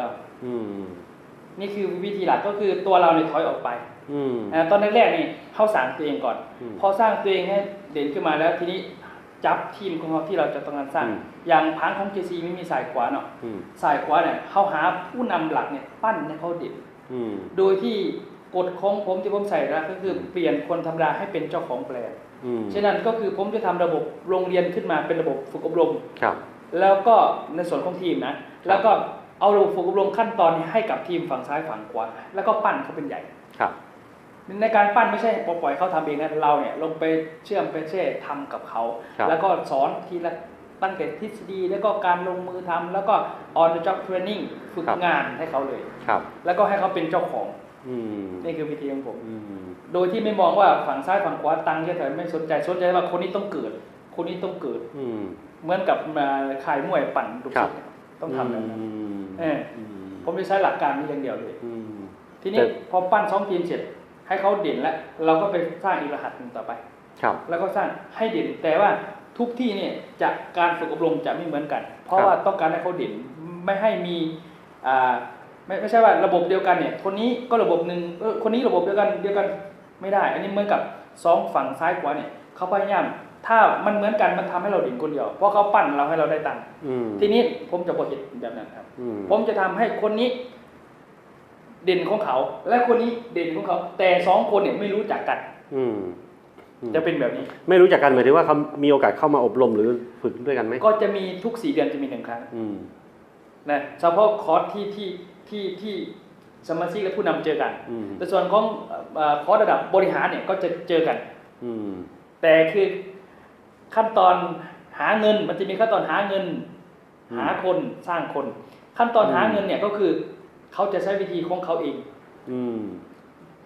ວ່າເຮົາ ອືມ ນີ້ຄືວິທີຫຼັກ ກໍຄືຕົວເຮົານີ້ຖອຍອອກໄປ ອືມ ເອີ ຕອນແລກໆນີ້ເຮົາສ້າງຕົວເອງກ່ອນ ອືມ ພໍສ້າງຕົວເອງໃຫ້ເດັ່ນຂຶ້ນມາແລ້ວ ທີນີ້ຈັບທີມຂອງເຮົາທີ່ເຮົາຈະຕ້ອງການສ້າງ ອືມ ຢ່າງຜັງຂອງເຈຊີມັນມີຊ້າຍຂວາເນາະ ອືມ ຊ້າຍຂວານີ້ເຮົາຫາຜູ້ນຳຫຼັກນີ້ປັ່ນໃຫ້ເຂົາເດັ່ນ ອືມ ໂດຍທີ່ກົດຂອງຜົມທີ່ຜົມໃຊ້ນະ ກໍຄື ອືມ ປ່ຽນຄົນທຳມະດາໃຫ້ເປັນເຈົ້າຂອງແບຣນ ອືມ ສະນັ້ນກໍຄືຜົມຈະທຳລະບົບໂຮງຮຽນຂຶ້ນມາເປັນລະບົບຝຶກອົບຮົມ ຄັບ ແລ້ວກໍໃນສ່ວນຂອງທີມນະ ຄັບ ແລ້ວກໍເອົາລະບົບຝຶກອົບຮົມຂັ້ນຕອນນີ້ໃຫ້ກັບທີມຝັ່ງຊ້າຍຝັ່ງຂວາ ແລ້ວກໍປັ່ນເຂົາເປັນໃຫຍ່ ຄັບ ໃນການປັ່ນບໍ່ໃຊ່ປ່ອຍເຂົາທຳເອງນະ ເຮົານີ້ລົງໄປເຊື່ອມໄປແຊທຳກັບເຂົາ ຄັບ ແລ້ວກໍສອນທີລະ ຕັ້ງແຕ່ທິດສະດີ ແລ້ວກໍການລົງມືທຳ ແລ້ວກໍ on the job training ຝຶກ ຄັບ ງານໃຫ້ເຂົາເລີຍ ຄັບ ແລ້ວກໍໃຫ້ເຂົາເປັນເຈົ້າຂອງ ອືມ ນີ້ຄືວິທີຂອງຜົມ ອືມ ໂດຍທີ່ໄມ່ມອງວ່າຝັ່ງຊ້າຍຝັ່ງຂວາຕ່າງແຄ່ໃດ ໄມ່ສົນໃຈ ສົນໃຈວ່າຄົນນີ້ຕ້ອງເກີດ ຄົນນີ້ຕ້ອງເກີດ ອືມ ເໝືອນກັບ ເອີ ຄ້າຍມວຍປັ່ນລູກສິດ ຄັບ ຕ້ອງທຳແບບນັ້ນ ອືມ ເອີ ອືມ ຜົມຈະໃຊ້ຫຼັກການນີ້ຢ່າງດຽວເລີຍ ອືມ ທີນີ້ ແຕ່ ພໍປັ່ນສອງທີມເສັດ ໃຫ້ເຂົາເດັ່ນແລ້ວ ເຮົາກໍໄປສ້າງອີກລະຫັດໜຶ່ງຕໍ່ໄປ ຄັບ ແລ້ວກໍສ້າງໃຫ້ເດັ່ນ ແຕ່ວ່າທຸກທີ່ນີ້ຈະ ການຝຶກອົບຮົມຈະໄມ່ເໝືອນກັນ ເພາະ ຄັບ ວ່າຕ້ອງການໃຫ້ເຂົາເດັ່ນ ໄມ່ໃຫ້ມີ ອ່າ ໄມ່ ໄມ່ໃຊ່ວ່າລະບົບດຽວກັນນີ້ ຄົນນີ້ກໍລະບົບໜຶ່ງ ເອີ ຄົນນີ້ລະບົບດຽວກັນ ດຽວກັນ ໄມ່ໄດ້ ອັນນີ້ເໝືອນກັບສອງຝັ່ງຊ້າຍຂວານີ້ ເຂົາພະຍາຍາມ ຖ້າມັນເໝືອນກັນ ມັນທຳໃຫ້ເຮົາເດັ່ນຄົນດຽວ ເພາະເຂົາປັ່ນເຮົາໃຫ້ເຮົາໄດ້ຕັ້ງ ອືມ ທີນີ້ຜົມຈະບໍ່ເຮັດແບບນັ້ນຄັບ ອືມ ຜົມຈະທຳໃຫ້ຄົນນີ້ເດັ່ນຂອງເຂົາ ແລະ ຄົນນີ້ເດັ່ນຂອງເຂົາ ແຕ່ສອງຄົນນີ້ໄມ່ຮູ້ຈັກກັນ ອືມ ອືມ ຈະເປັນແບບນີ້ ໄມ່ຮູ້ຈັກກັນ ໝາຍເຖິງວ່າເຂົາມີໂອກາດເຂົ້າມາອົບຮົມ ຫຼື ຝຶກດ້ວຍກັນໄໝ? ກໍຈະມີທຸກສີ່ເດືອນຈະມີໜຶ່ງຄັ້ງ ອືມ ນະ ສະເພາະຄອສທີ່ ທີ່ ທີ່ ທີ່ສະມາຊິກ ແລະ ຜູ້ນຳເຈີກັນ ອືມ ແຕ່ສ່ວນຂອງ ເອີ ຄອສລະດັບບໍລິຫານນີ້ກໍຈະເຈີກັນ ອືມ ແຕ່ຄືຂັ້ນຕອນຫາເງິນ ມັນຈະມີຂັ້ນຕອນຫາເງິນ ອືມ ຫາຄົນ ສ້າງຄົນ ຂັ້ນຕອນ ອືມ ຫາເງິນນີ້ກໍຄືເຂົາຈະໃຊ້ວິທີຂອງເຂົາເອງ ອືມ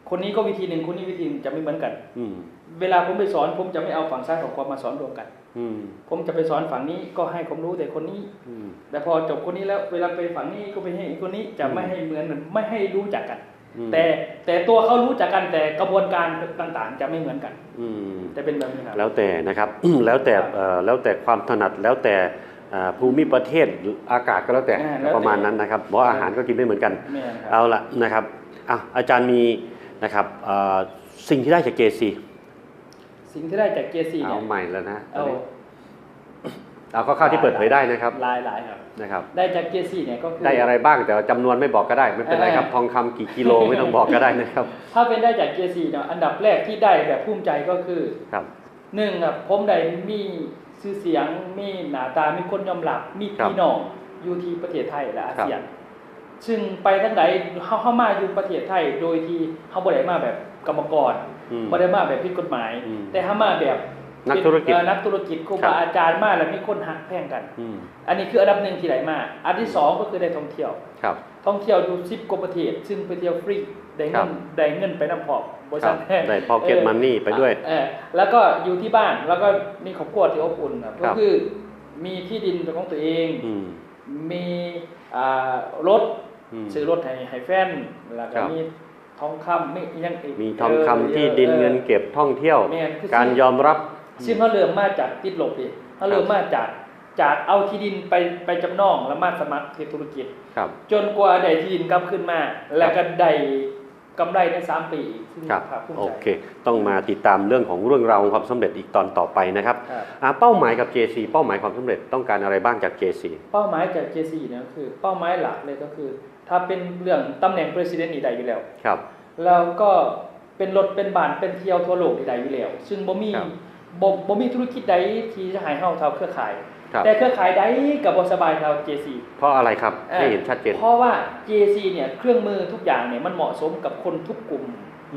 ຄົນນີ້ກໍວິທີໜຶ່ງ ຄົນນີ້ວິທີໜຶ່ງ ຈະໄມ່ເໝືອນກັນ ອືມ ເວລາຜົມໄປສອນ ຜົມຈະໄມ່ເອົາຝັ່ງຊ້າຍຝັ່ງຂວາມາສອນລວມກັນ ອືມ ຜົມຈະໄປສອນຝັ່ງນີ້ກໍໃຫ້ຄວາມຮູ້ແຕ່ຄົນນີ້ ອືມ ແລະ ພໍຈົບຄົນນີ້ແລ້ວ ເວລາໄປຝັ່ງນີ້ກໍໄປໃຫ້ຄົນນີ້ ຈະ ອືມ ໄມ່ໃຫ້ເໝືອນ ໄມ່ໃຫ້ຮູ້ຈັກກັນ ອືມ ແຕ່ ແຕ່ຕົວເຂົາຮູ້ຈັກກັນ ແຕ່ກະບວນການຕ່າງໆຈະໄມ່ເໝືອນກັນ ອືມ ຈະເປັນແບບນີ້ຄັບ ແລ້ວແຕ່ນະຄັບ ແລ້ວແຕ່ ຄັບ ເອີ ແລ້ວແຕ່ຄວາມຖະໜັດ ແລ້ວແຕ່ ເອີ ພູມິປະເທດ ອາກາດກໍແລ້ວແຕ່ ແມ່ນ ແລ້ວແຕ່ ປະມານນັ້ນນະຄັບ ເພາະວ່າ ອາຫານກໍກິນໄມ່ເໝືອນກັນ ແມ່ນຄັບ ເອົາລະນະຄັບ ອາ ອາຈານມີນະຄັບ ເອີ ສິ່ງທີ່ໄດ້ຈາກເຈຊີ ສິ່ງທີ່ໄດ້ຈາກເຈຊີ ເອົາ ເນ່ຍ ໃໝ່ແລ້ວນະ ເອົາ ຕອນນີ້ ເອົາຄ່າວໆທີ່ເປີດເຜີຍໄດ້ນະຄັບ ຫຼາຍໆ ຄັບ ນະຄັບ ໄດ້ຈາກເຈຊີເນ່ຍກໍຄື ໄດ້ອະໄລບ້າງ ແຕ່ວ່າຈຳນວນໄມ່ບອກກໍໄດ້ ໄມ່ເປັນໄລຄັບ ເອີ ທອງຄຳກີ່ກິໂລໄມ່ຕ້ອງບອກກໍໄດ້ນະຄັບ ຖ້າເປັນໄດ້ຈາກເຈຊີເນາະ ອັນດັບແລກທີ່ໄດ້ແບບພູມໃຈກໍຄື ຄັບ ໜຶ່ງ ຄັບ ຜົມໄດ້ມີຊື່ສຽງ ມີໜ້າຕາ ມີຄົນຍອມຮັບ ມີ ຄັບ ພີ່ນ້ອງຢູ່ທີ່ປະເທດໄທ ແລະ ອາຊຽນ ຊຶ່ງໄປທາງໃດ ເຮົາ ເຮົາມາຢູ່ປະເທດໄທໂດຍທີ່ເຮົາບໍ່ໄດ້ມາແບບກຳມະກອນ ອືມ ບໍ່ໄດ້ມາແບບຜິດກົດໝາຍ ອືມ ແຕ່ເຮົາມາແບບ ນັກທຸລະກິດ ເປັນ ເອີ ນັກທຸລະກິດ ຄູບາ ຄັບ ອາຈານມາແລ້ວມີຄົນຮັກແພງກັນ ອືມ ອັນນີ້ຄືອັນດັບໜຶ່ງທີ່ໄດ້ມາ ອັນທີ ອືມ ສອງ ກໍຄືໄດ້ທ່ອງທ່ຽວ ຄັບ ທ່ອງທ່ຽວຢູ່ສິບກວ່າປະເທດ ຊຶ່ງໄປທ່ຽວຟຣີ ໄດ້ເງິນ ຄັບ ໄດ້ເງິນໄປນຳພ້ອມ ບໍ່ຊັ້ນ ຄັບ ໄດ້ pocket money ໄປດ້ວຍ ເອີ ແລ້ວກໍຢູ່ທີ່ບ້ານ ແລ້ວກໍມີຄອບຄົວທີ່ອົບອຸ່ນ ຄັບ ກໍຄືມີທີ່ດິນເປັນຂອງຕົວເອງ ອືມ ມີ ອ່າ ລົດ ອືມ ຊື້ລົດໃຫ້ ໃຫ້ແຟນ ແລ້ວກໍ ຄັບ ມີທອງຄຳ ມີອີ່ຫຍັງອີກ ມີທອງຄຳ ເອີ ທີ່ດິນ ເອີ ເງິນເກັບ ທ່ອງທ່ຽວ ແມ່ນ ຄື ການຍອມຮັບ ຊຶ່ງເຮົາເລີ່ມມາຈາກຕິດລົບເດ ເຮົາເລີ່ມມາຈາກ ຈາກເອົາທີ່ດິນໄປ ໄປຈຳນອງ ແລ້ວມາສະໝັກເຮັດທຸລະກິດ ครับ ຈົນກວ່າໄດ້ທີ່ດິນກັບຄືນມາ ແລ້ວກໍໄດ້ກຳໄລໃນສາມປີອີກ ຊຶ່ງ ครับ ພາກພູມ โอ ໃຈ เค ต้องมาติดตามเรื่องของเรื่องราวของความสำเร็จอีกตอนต่อไปนะครับ ครับ อ่า เป้าหมายกับ เจ ซี เป้าหมายความสำเร็จต้องการอะไรบ้างจาก เจ ซี เป้าหมายจาก เจ ซี เนี่ยก็คือเป้าหมายหลักเลยก็คือ ถ้าเป็นเรื่องตำแหน่ง President นี่ได้อยู่แล้ว ครับ แล้วก็เป็นรถเป็นบ้านเป็นเที่ยวทั่วโลกนี่ได้อยู่แล้ว ซึ่งบ่มี ครับ บ่ บ่มีธุรกิจใดที่จะให้เฮาเท่าเครือข่าย ครับ แต่เครือข่ายใดก็บ่สบายเท่า เจ ซี เพราะอะไรครับ เอ่อ ให้เห็นชัดเจน เพราะว่า เจ ซี เนี่ยเครื่องมือทุกอย่างเนี่ยมันเหมาะสมกับคนทุกกลุ่ม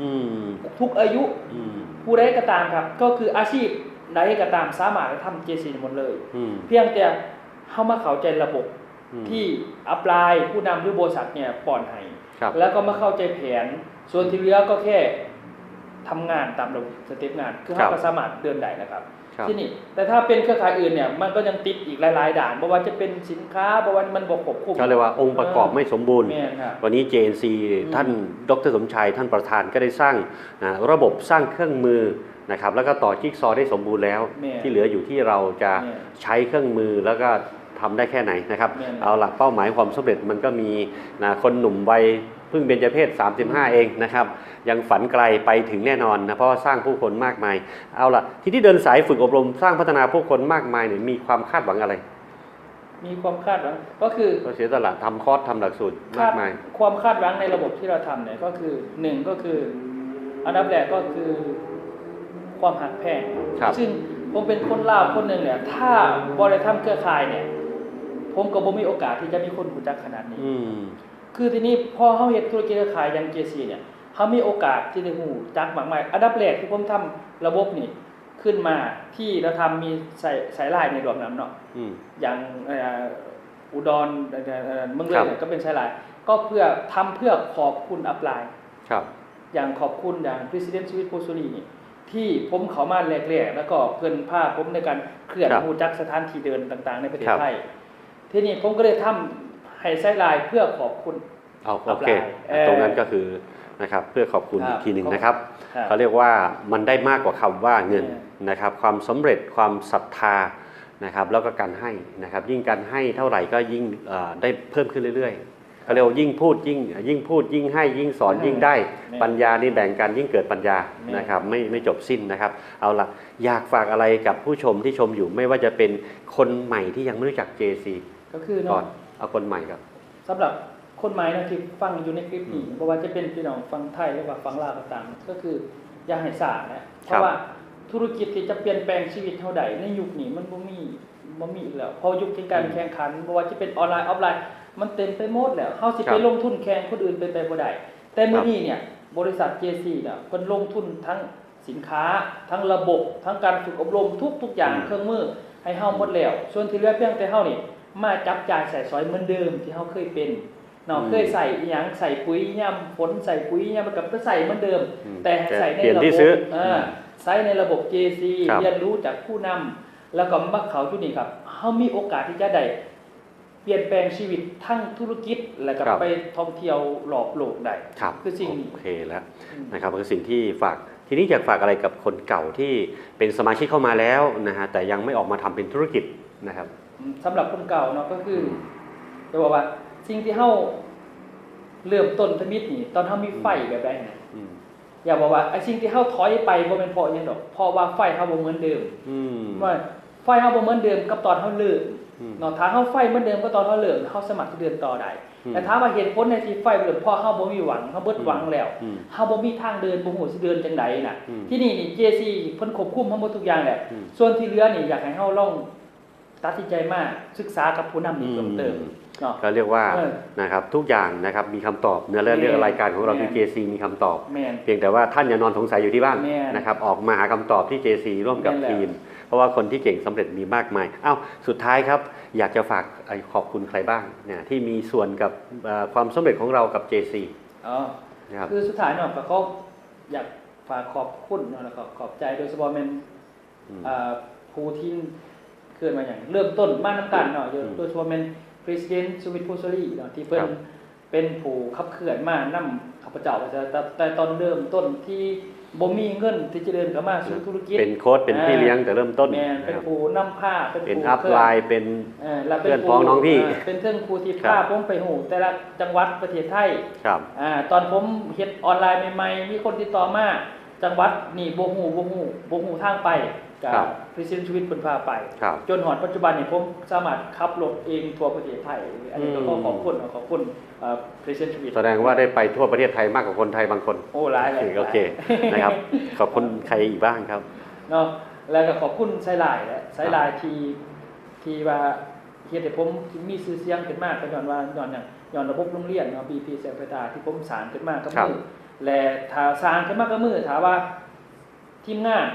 อืม ทุกอายุ อืม ผู้ใดก็ตามครับ ก็คืออาชีพใดก็ตามสามารถทำ เจ ซี หมดเลย อืม เพียงแต่เฮามาเข้าใจระบบ อืม ที่ upline ผู้นำหรือบริษัทเนี่ยป้อนให้ ครับ แล้วก็มาเข้าใจแผน ส่วนที่เหลือก็แค่ทำงานตามระบบสเต็ปงาน คือ ครั เฮา บ ก็สามารถเดินได้แล้วครับ ครับ ทีนี้แต่ถ้าเป็นเครือข่ายอื่นเนี่ย มันก็ยังติดอีกหลายๆด่าน บ่ว่าจะเป็นสินค้า บ่ว่ามันบ่ควบคุม เขาเรียกว่าองค์ประกอบ เออ ไม่สมบูรณ์ แม่นครับ วันนี้ เจ เอ็น ซี อืม ท่าน ดร สมชาย ท่านประธานก็ได้สร้าง อ่า ระบบสร้างเครื่องมือนะครับ แล้วก็ต่อจิ๊กซอว์ได้สมบูรณ์แล้ว แม่น ที่เหลืออยู่ที่เราจะ แม่น ใช้เครื่องมือแล้วก็ทำได้แค่ไหนนะครับ แม่น เอาละ เป้าหมายความสำเร็จมันก็มีนะ คนหนุ่มวัยเพิ่งเบญจเพสสามสิบห้า เองนะครับ ยังฝันไกลไปถึงแน่นอนนะ เพราะว่าสร้างผู้คนมากมาย เอาละ ที่ที่เดินสายฝึกอบรมสร้างพัฒนาผู้คนมากมายเนี่ย มีความคาดหวังอะไร มีความคาดหวัง ก็คือ ก็เสียสละทำคอร์สทำหลักสูตรมากมาย คาด ความคาดหวังในระบบที่เราทำเนี่ย ก็คือ หนึ่ง ก็คือ อันดับแรกก็คือ ความฮักแพง ครับ ซึ่งผมเป็นคนลาวคนหนึ่งเนี่ย ถ้าบ่ได้ทำเครือข่ายเนี่ย ผมก็บ่มีโอกาสที่จะมีคนรู้จักขนาดนี้ อืม คือทีนี้พอเฮาเฮ็ดธุรกิจเครือข่ายอย่าง เจ ซี เนี่ย เฮามีโอกาสที่ได้รู้จักมากมาย อันดับแรกที่ผมทำระบบนี่ขึ้นมา ที่เราทำมีสาย สายไลน์ในรวมนำเนาะ อืม อย่าง เอ่อ อุดร เอ่อ เมืองเลย ครับ เนี่ยก็เป็นสายไลน์ ก็เพื่อ ทำเพื่อขอบคุณอัปไลน์ ครับ อย่างขอบคุณอย่าง President Sweet Poultry นี่ ที่ผมเข้ามาแรกๆ แล้วก็เพิ่นพาผมในการเคลื่อน ครับ รู้จักสถานที่เดินต่างๆ ในประเทศ ครับ ไทย ทีนี้ผมก็เลยทำให้สายไลน์เพื่อขอบคุณ เอา อั โอ ป เค ไลน์ เอ่อ ตรงนั้นก็คือนะครับ เพื่อขอบคุณ ครับ อีกทีหนึ่งนะครับ ครับ เขาเรียกว่ามันได้มากกว่าคำว่าเงิน เออ นะครับ ความสำเร็จ ความศรัทธานะครับ แล้วก็การให้นะครับ ยิ่งการให้เท่าไหร่ก็ยิ่ง เอ่อ ได้เพิ่มขึ้นเรื่อยๆ เขาเรียกว่ายิ่งพูดยิ่ง ยิ่งพูดยิ่งให้ ยิ่งสอน เออ ยิ่งได้ แม่น ปัญญานี่แบ่งกัน ยิ่งเกิดปัญญา แม่น นะครับ ไม่ ไม่จบสิ้นนะครับ เอาละ อยากฝากอะไรกับผู้ชมที่ชมอยู่ ไม่ว่าจะเป็นคนใหม่ที่ยังไม่รู้จัก เจ ซี ก็คือเนาะ ก่อน เอาคนใหม่ก่อน สำหรับคนใหม่เนาะที่ฟังอยู่ในคลิปนี้ อืม บ่ว่าจะเป็นพี่น้องฝั่งไทยหรือว่าฝั่งลาวก็ตาม ก็คืออย่าให้ช้านะ ครับ เพราะว่าธุรกิจที่จะเปลี่ยนแปลงชีวิตเฮาได้ในยุคนี้มันบ่มี บ่มีอีกแล้ว เพราะยุคแห่งการ อืม แข่งขัน บ่ว่าจะเป็นออนไลน์ ออฟไลน์ มันเต็มไปหมดแล้ว เฮาสิ ครับ ไปลงทุนแข่งคนอื่นเป็นไปบ่ได้ แต่มื้อ ครับ นี้เนี่ย บริษัท เจ ซี เนี่ย เพิ่นลงทุนทั้ง สินค้า ทั้งระบบ ทั้งการฝึกอบรม ทุกๆอย่าง อืม เครื่องมือให้เฮาหมดแล้ว ส่วนที่เหลือเพียงแต่เฮานี่มาจับจ่ายใช้สอยเหมือนเดิมที่เฮาเคยเป็นเนาะ อืม เคยใช้อีหยัง ใช้ปุ๋ยยามฝน ใช้ปุ๋ยยาม มันก็ไปใช้เหมือนเดิม อืม แต่ใช้ใน เปลี่ยน ระ ที่ บบ ซื้อ เออ อืม ใช้ในระบบ เจ ซี ครับ เรียนรู้จากผู้นำ แล้วก็มาเข้าจุดนี้ครับ เฮามีโอกาสที่จะได้ เปลี่ยนแปลงชีวิตทั้งธุรกิจ และก็ ครับ ไปท่องเที่ยวรอบโลกได้ ครับ คือสิ่ง โอเคแล้ว อืม นะครับ คือสิ่งที่ฝาก ทีนี้อยากฝากอะไรกับคนเก่าที่เป็นสมาชิกเข้ามาแล้วนะฮะ แต่ยังไม่ออกมาทำเป็นธุรกิจนะครับ อืม สำหรับคนเก่าเนาะ ก็คือ อืม จะบอกว่าสิ่งที่เฮาเริ่มต้นทำอิฐนี่ ตอนเฮามีไฟ อืม แบบใดนะ อืม อยากบอกว่าไอ้สิ่งที่เฮาถอยไปบ่แม่นเพราะหยังดอก เพราะว่าไฟเฮาบ่เหมือนเดิม อืม ว่าไฟเฮาบ่เหมือนเดิมกับตอนเฮาเริ่ม อืม เนาะ ถ้าเฮาไฟเหมือนเดิมกับตอนเฮาเริ่ม เฮาสามารถสิเดินต่อได้ อืม แต่ถามว่าเหตุผลในที่ไฟเริ่ม เพราะเฮาบ่มีหวัง เฮาเบิดหวังแล้ว อืม เฮาบ่มีทางเดิน บ่ฮู้สิเดินจั่งใดน่ะ อืม ที่นี่นี่ เจ ซี เพิ่นควบคุมเฮาหมดทุกอย่างแล้ว อืม ส่วนที่เหลือนี่อยากให้เฮาลองตัดสินใจมาศึกษากับผู้นำนี่เพิ่มเติม อืม เนาะ ก็เรียกว่า เออ นะครับ ทุกอย่างนะครับ มีคำตอบนะ และ แม่น เรื่องรายการของเราคือ แม่น เจ ซี มีคำตอบ แม่น เพียงแต่ว่าท่านอย่านอนสงสัยอยู่ที่บ้าน แม่น นะครับ ออกมาหาคำตอบที่ เจ ซี ร่วมกับ แม่นแล้ว ทีม เพราะว่าคนที่เก่งสำเร็จมีมากมาย อ้าว สุดท้ายครับ อยากจะฝาก เอ่อ ขอบคุณใครบ้างเนี่ย ที่มีส่วนกับ เอ่อ ความสำเร็จของเรากับ เจ ซี อ๋อ นะครับ คือสุดท้ายเนาะ ก็ขออยากฝากขอบคุณเนาะ แล้วก็ขอบใจ โดยเฉพาะแม่น อืม อ่า ผู้ที่เคลื่อนมาอย่างเริ่มต้นมานำกันเนาะ โดย อืม โดยเฉพาะแม่น President Sweet Poultry เนาะ ที่เพิ่น ครับ เป็นผู้ขับเคลื่อนมานำข้าพเจ้า แต่ แต่ แต่ตอนเริ่มต้นที่ ບໍ່ມີເງິນທີ່ຈະເດີນເຂົ້າມາສູ່ທຸລະກິດ ເປັນໂຄດ ເປັນພີ່ລ້ຽງແຕ່ເລີ່ມຕົ້ນ ແມ່ນ ເປັນຜູ້ນຳພາ ເປັນຜູ້ ເປັນອັບໄລນ໌ ເປັນ ເອີ ແລະເປັນ ເພື່ອນພ້ອງນ້ອງພີ່ ເອີ ເປັນເທິງຜູ້ທີ່ພາ ເອີ ຜົມໄປຮູ້ແຕ່ລະຈັງຫວັດປະເທດໄທ ຄັບ ອາ ຕອນຜົມເຮັດອອນລາຍໃໝ່ໆ ມີຄົນຕິດຕໍ່ມາ ຈັງຫວັດນີ້ບໍ່ຮູ້ ບໍ່ຮູ້ ບໍ່ຮູ້ທາງໄປ ກໍ ຄັບ ພຣະຊິດເດັນ ຊູວິດ ເພິ່ນພາໄປ ຄັບ ຈົນຮອດປັດຈຸບັນນີ້ ຜົມສາມາດຂັບລົດເອງທົ່ວປະເທດໄທ ອັນນີ້ກໍ ອືມ ຂໍຂອບຄຸນ ຂໍຂອບຄຸນ ເອີ ພຣະຊິດເດັນ ຊູວິດ ສະແດງວ່າໄດ້ໄປທົ່ວປະເທດໄທມາກກວ່າຄົນໄທບາງຄົນ ໂອ້ ຫຼາຍ ໂອເຄ ຫຼາຍ ໂອເຄ ນະຄັບ ຂອບຄຸນໃຄອີກບ້າງຄັບ ເນາະ ແລ້ວກໍຂອບຄຸນໄຊລາຍແຫຼະ ໄຊລາຍ ຄັບ ທີ່ ທີ່ວ່າເຮັດໃຫ້ຜົມມີຊື່ສຽງຂຶ້ນມາ ກໍຍ້ອນວ່າ ຍ້ອນຫຍັງ ຍ້ອນລະບົບໂຮງຮຽນເນາະ ບີພີ ແຊມໄພຕາ ທີ່ຜົມສ້າງຂຶ້ນມາກັບ ຄັບ ມື ແລະ ຖ້າສ້າງຂຶ້ນມາກັບມື ຖ້າວ່າທີມງານ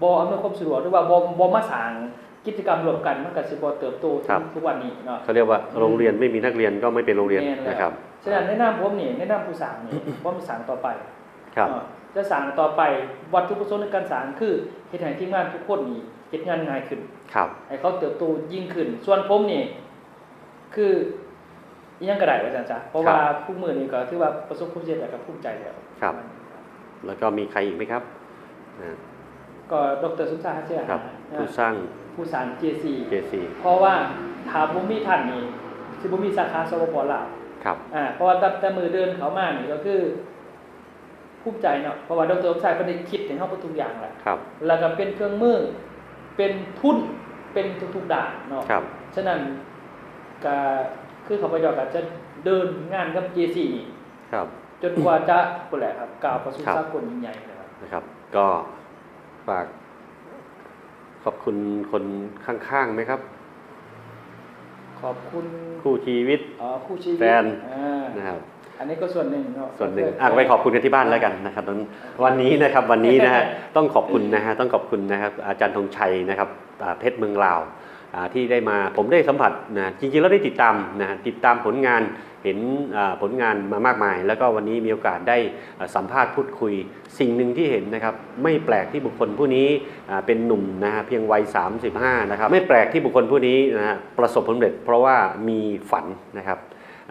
ບໍ່ອຳນວຍຄວາມສະດວກ ຫຼືວ່າບໍ່ ບໍ່ມາສ້າງກິດຈະກຳຮ່ວມກັນ ມັນກໍຊິບໍ່ເຕີບໂຕເຖິງ ຄັບ ທຸກວັນນີ້ເນາະ ເຂົາຮຽກວ່າ ອືມ ໂຮງຮຽນໄມ່ມີນັກຮຽນກໍໄມ່ເປັນໂຮງຮຽນ ແມ່ນແລ້ວ ນະຄັບ ສະນັ້ນ ໃນນາມຜົມນີ້ ໃນນາມຜູ້ສ້າງນີ້ ຜົມສ້າງຕໍ່ໄປ ຄັບ ເນາະ ຈະສ້າງຕໍ່ໄປ ວັດຖຸປະສົງໃນການສ້າງຄືເຮັດໃຫ້ທີມງານທຸກຄົນນີ້ເຮັດງານງ່າຍຂຶ້ນ ຄັບ ໃຫ້ເຂົາເຕີບໂຕຍິ່ງຂຶ້ນ ສ່ວນຜົມນີ້ ຄືອີ່ຫຍັງກໍໄດ້ວ່າຊັ້ນຊະ ເພາະວ່າ ຄັບ ທຸກມື້ນີ້ກໍຖືວ່າປະສົບຄວາມສຳເລັດ ແລ້ວກໍພູມໃຈແລ້ວ ຄັບ ແລ້ວກໍມີໃຄອີກໄໝຄັບ? ອາ ກໍ ດຣ ສົມຊາຍ ຫັດສະຍາ ຄັບ ນະ ຜູ້ສ້າງ ຜູ້ສ້າງ ເຈ ຊີ ເຈ ຊີ ເພາະວ່າຖ້າບໍ່ມີທ່ານນີ້ ຊິບໍ່ມີສາຂາ ສປປ ລາວ ຄັບ ອາ ເພາະວ່າຕັ້ງແຕ່ມື້ເດີນເຂົ້າມານີ້ ກໍຄື ພູມໃຈເນາະ ເພາະວ່າ ດຣ ສົມຊາຍ ເພິ່ນໄດ້ຄິດໃຫ້ເຮົາເບິດທຸກຢ່າງແລ້ວ ຄັບ ແລ້ວກໍເປັນເຄື່ອງມື ເປັນທຶນ ເປັນທຸກໆດ້ານເນາະ ຄັບ ສະນັ້ນ ກະຄືຂ້າພະເຈົ້າກໍຈະເດີນງານກັບ ເຈ ຊີ ນີ້ ຄັບ ຈົນກວ່າຈະ ພຸ້ນແຫຼະຄັບ ກ້າວເຂົ້າສູ່ ຄັບ ສາກົນຍິ່ງໃຫຍ່ນະຄັບ ນະຄັບ ກໍຝາກ ຂອບຄຸນຄົນຂ້າງໆໄໝຄັບ? ຂອບຄຸນ ຄູ່ຊີວິດ ອໍ ຄູ່ຊີວິດ ແຟນ ອາ ນະຄັບ ອັນນີ້ກໍສ່ວນໜຶ່ງເນາະ ສ່ວນໜຶ່ງ ກໍຄື ອ່ະ ໄປຂອບຄຸນກັນທີ່ບ້ານແລ້ວກັນນະຄັບ ວັນນີ້ນະຄັບ ວັນນີ້ນະຮະ ຕ້ອງຂອບຄຸນນະຮະ ຕ້ອງຂອບຄຸນນະຄັບ ອາຈານທອງໄຊນະຄັບ ອ່າ ເພັດເມືອງລາວ ອ່າ ທີ່ໄດ້ມາ ຜົມໄດ້ສຳຜັດນະ ຈິງໆແລ້ວໄດ້ຕິດຕາມນະ ຕິດຕາມຜົນງານ ເຫັນ ອ່າ ຜົນງານມາມາກມາຍ ແລ້ວກໍວັນນີ້ມີໂອກາດໄດ້ ອ່າ ສຳພາດ ພູດຄຸຍ ສິ່ງໜຶ່ງທີ່ເຫັນນະຄັບ ໄມ່ແປກທີ່ບຸກຄົນຜູ້ນີ້ ອ່າ ເປັນໜຸ່ມນະຮະ ພຽງໄວສາມສິບຫ້ານະຄັບ ໄມ່ແປກທີ່ບຸກຄົນຜູ້ນີ້ນະຮະ ປະສົບຜົນສຳເລັດ ເພາະວ່າມີຝັນນະຄັບ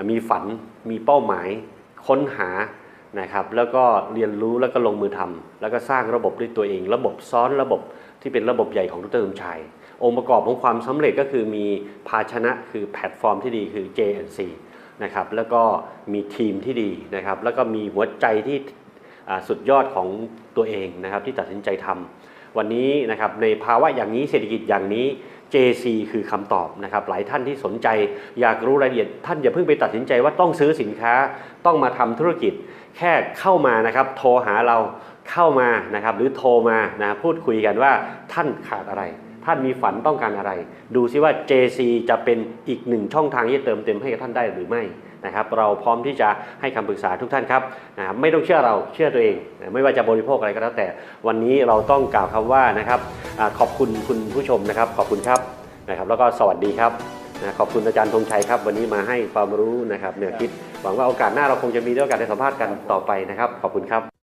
ມີຝັນ ມີເປົ້າໝາຍ ຄົ້ນຫານະຄັບ ແລ້ວກໍຮຽນຮູ້ ແລ້ວກໍລົງມືທຳ ແລ້ວກໍສ້າງລະບົບດ້ວຍຕົວເອງ ລະບົບຊ້ອນລະບົບທີ່ເປັນລະບົບໃຫຍ່ຂອງ ດຣ ສົມຊາຍ ອົງປະກອບຂອງຄວາມສຳເລັດກໍຄືມີພາຊະນະ ຄືແພລດຟອມທີ່ດີ ຄື ເຈ ແອນ ຊີ ນະຄັບ ແລ້ວກໍມີທີມທີ່ດີນະຄັບ ແລ້ວກໍມີຫົວໃຈທີ່ ອ່າ ສຸດຍອດຂອງຕົວເອງນະຄັບ ທີ່ຕັດສິນໃຈທຳ ວັນນີ້ນະຄັບ ໃນພາວະຢ່າງນີ້ ເສດຖະກິດຢ່າງນີ້ ເຈ ຊີ ຄືຄຳຕອບນະຄັບ ຫຼາຍທ່ານທີ່ສົນໃຈຢາກຮູ້ລາຍລະອຽດ ທ່ານຢ່າເພິ່ງໄປຕັດສິນໃຈວ່າຕ້ອງຊື້ສິນຄ້າ ຕ້ອງມາທຳທຸລະກິດ ແຄ່ເຂົ້າມານະຄັບ ໂທຫາເຮົາ ເຂົ້າມານະຄັບ ຫຼືໂທມານະ ພູດຄຸຍກັນວ່າທ່ານຂາດອະໄລ ທ່ານມີຝັນຕ້ອງການອະໄລ ດູຊິວ່າ ເຈ ຊີ ຈະເປັນອີກໜຶ່ງຊ່ອງທາງທີ່ຈະເຕີມເຕັມໃຫ້ກັບທ່ານໄດ້ຫຼືໄມ່ນະຄັບ ເຮົາພ້ອມທີ່ຈະໃຫ້ຄຳປຶກສາທຸກທ່ານຄັບ ນະ ໄມ່ຕ້ອງເຊື່ອເຮົາ ເຊື່ອຕົວເອງນະ ໄມ່ວ່າຈະບໍລິໂພກອະໄລກໍແລ້ວແຕ່ ວັນນີ້ເຮົາຕ້ອງກ່າວຄຳວ່ານະຄັບ ອາ ຂອບຄຸນຄຸນຜູ້ຊົມນະຄັບ ຂອບຄຸນຄັບ ນະຄັບ ແລ້ວກໍສະຫວັດດີຄັບ ນະ ຂອບຄຸນອາຈານທອງໄຊຄັບ ວັນນີ້ມາໃຫ້ຄວາມຮູ້ນະຄັບ ແນວຄິດ ຫວັງວ່າໂອກາດໜ້າເຮົາຄົງຈະມີໂອກາດໄດ້ສຳພາດກັນຕໍ່ໄປນະຄັບ ຂອບຄຸນຄັບ.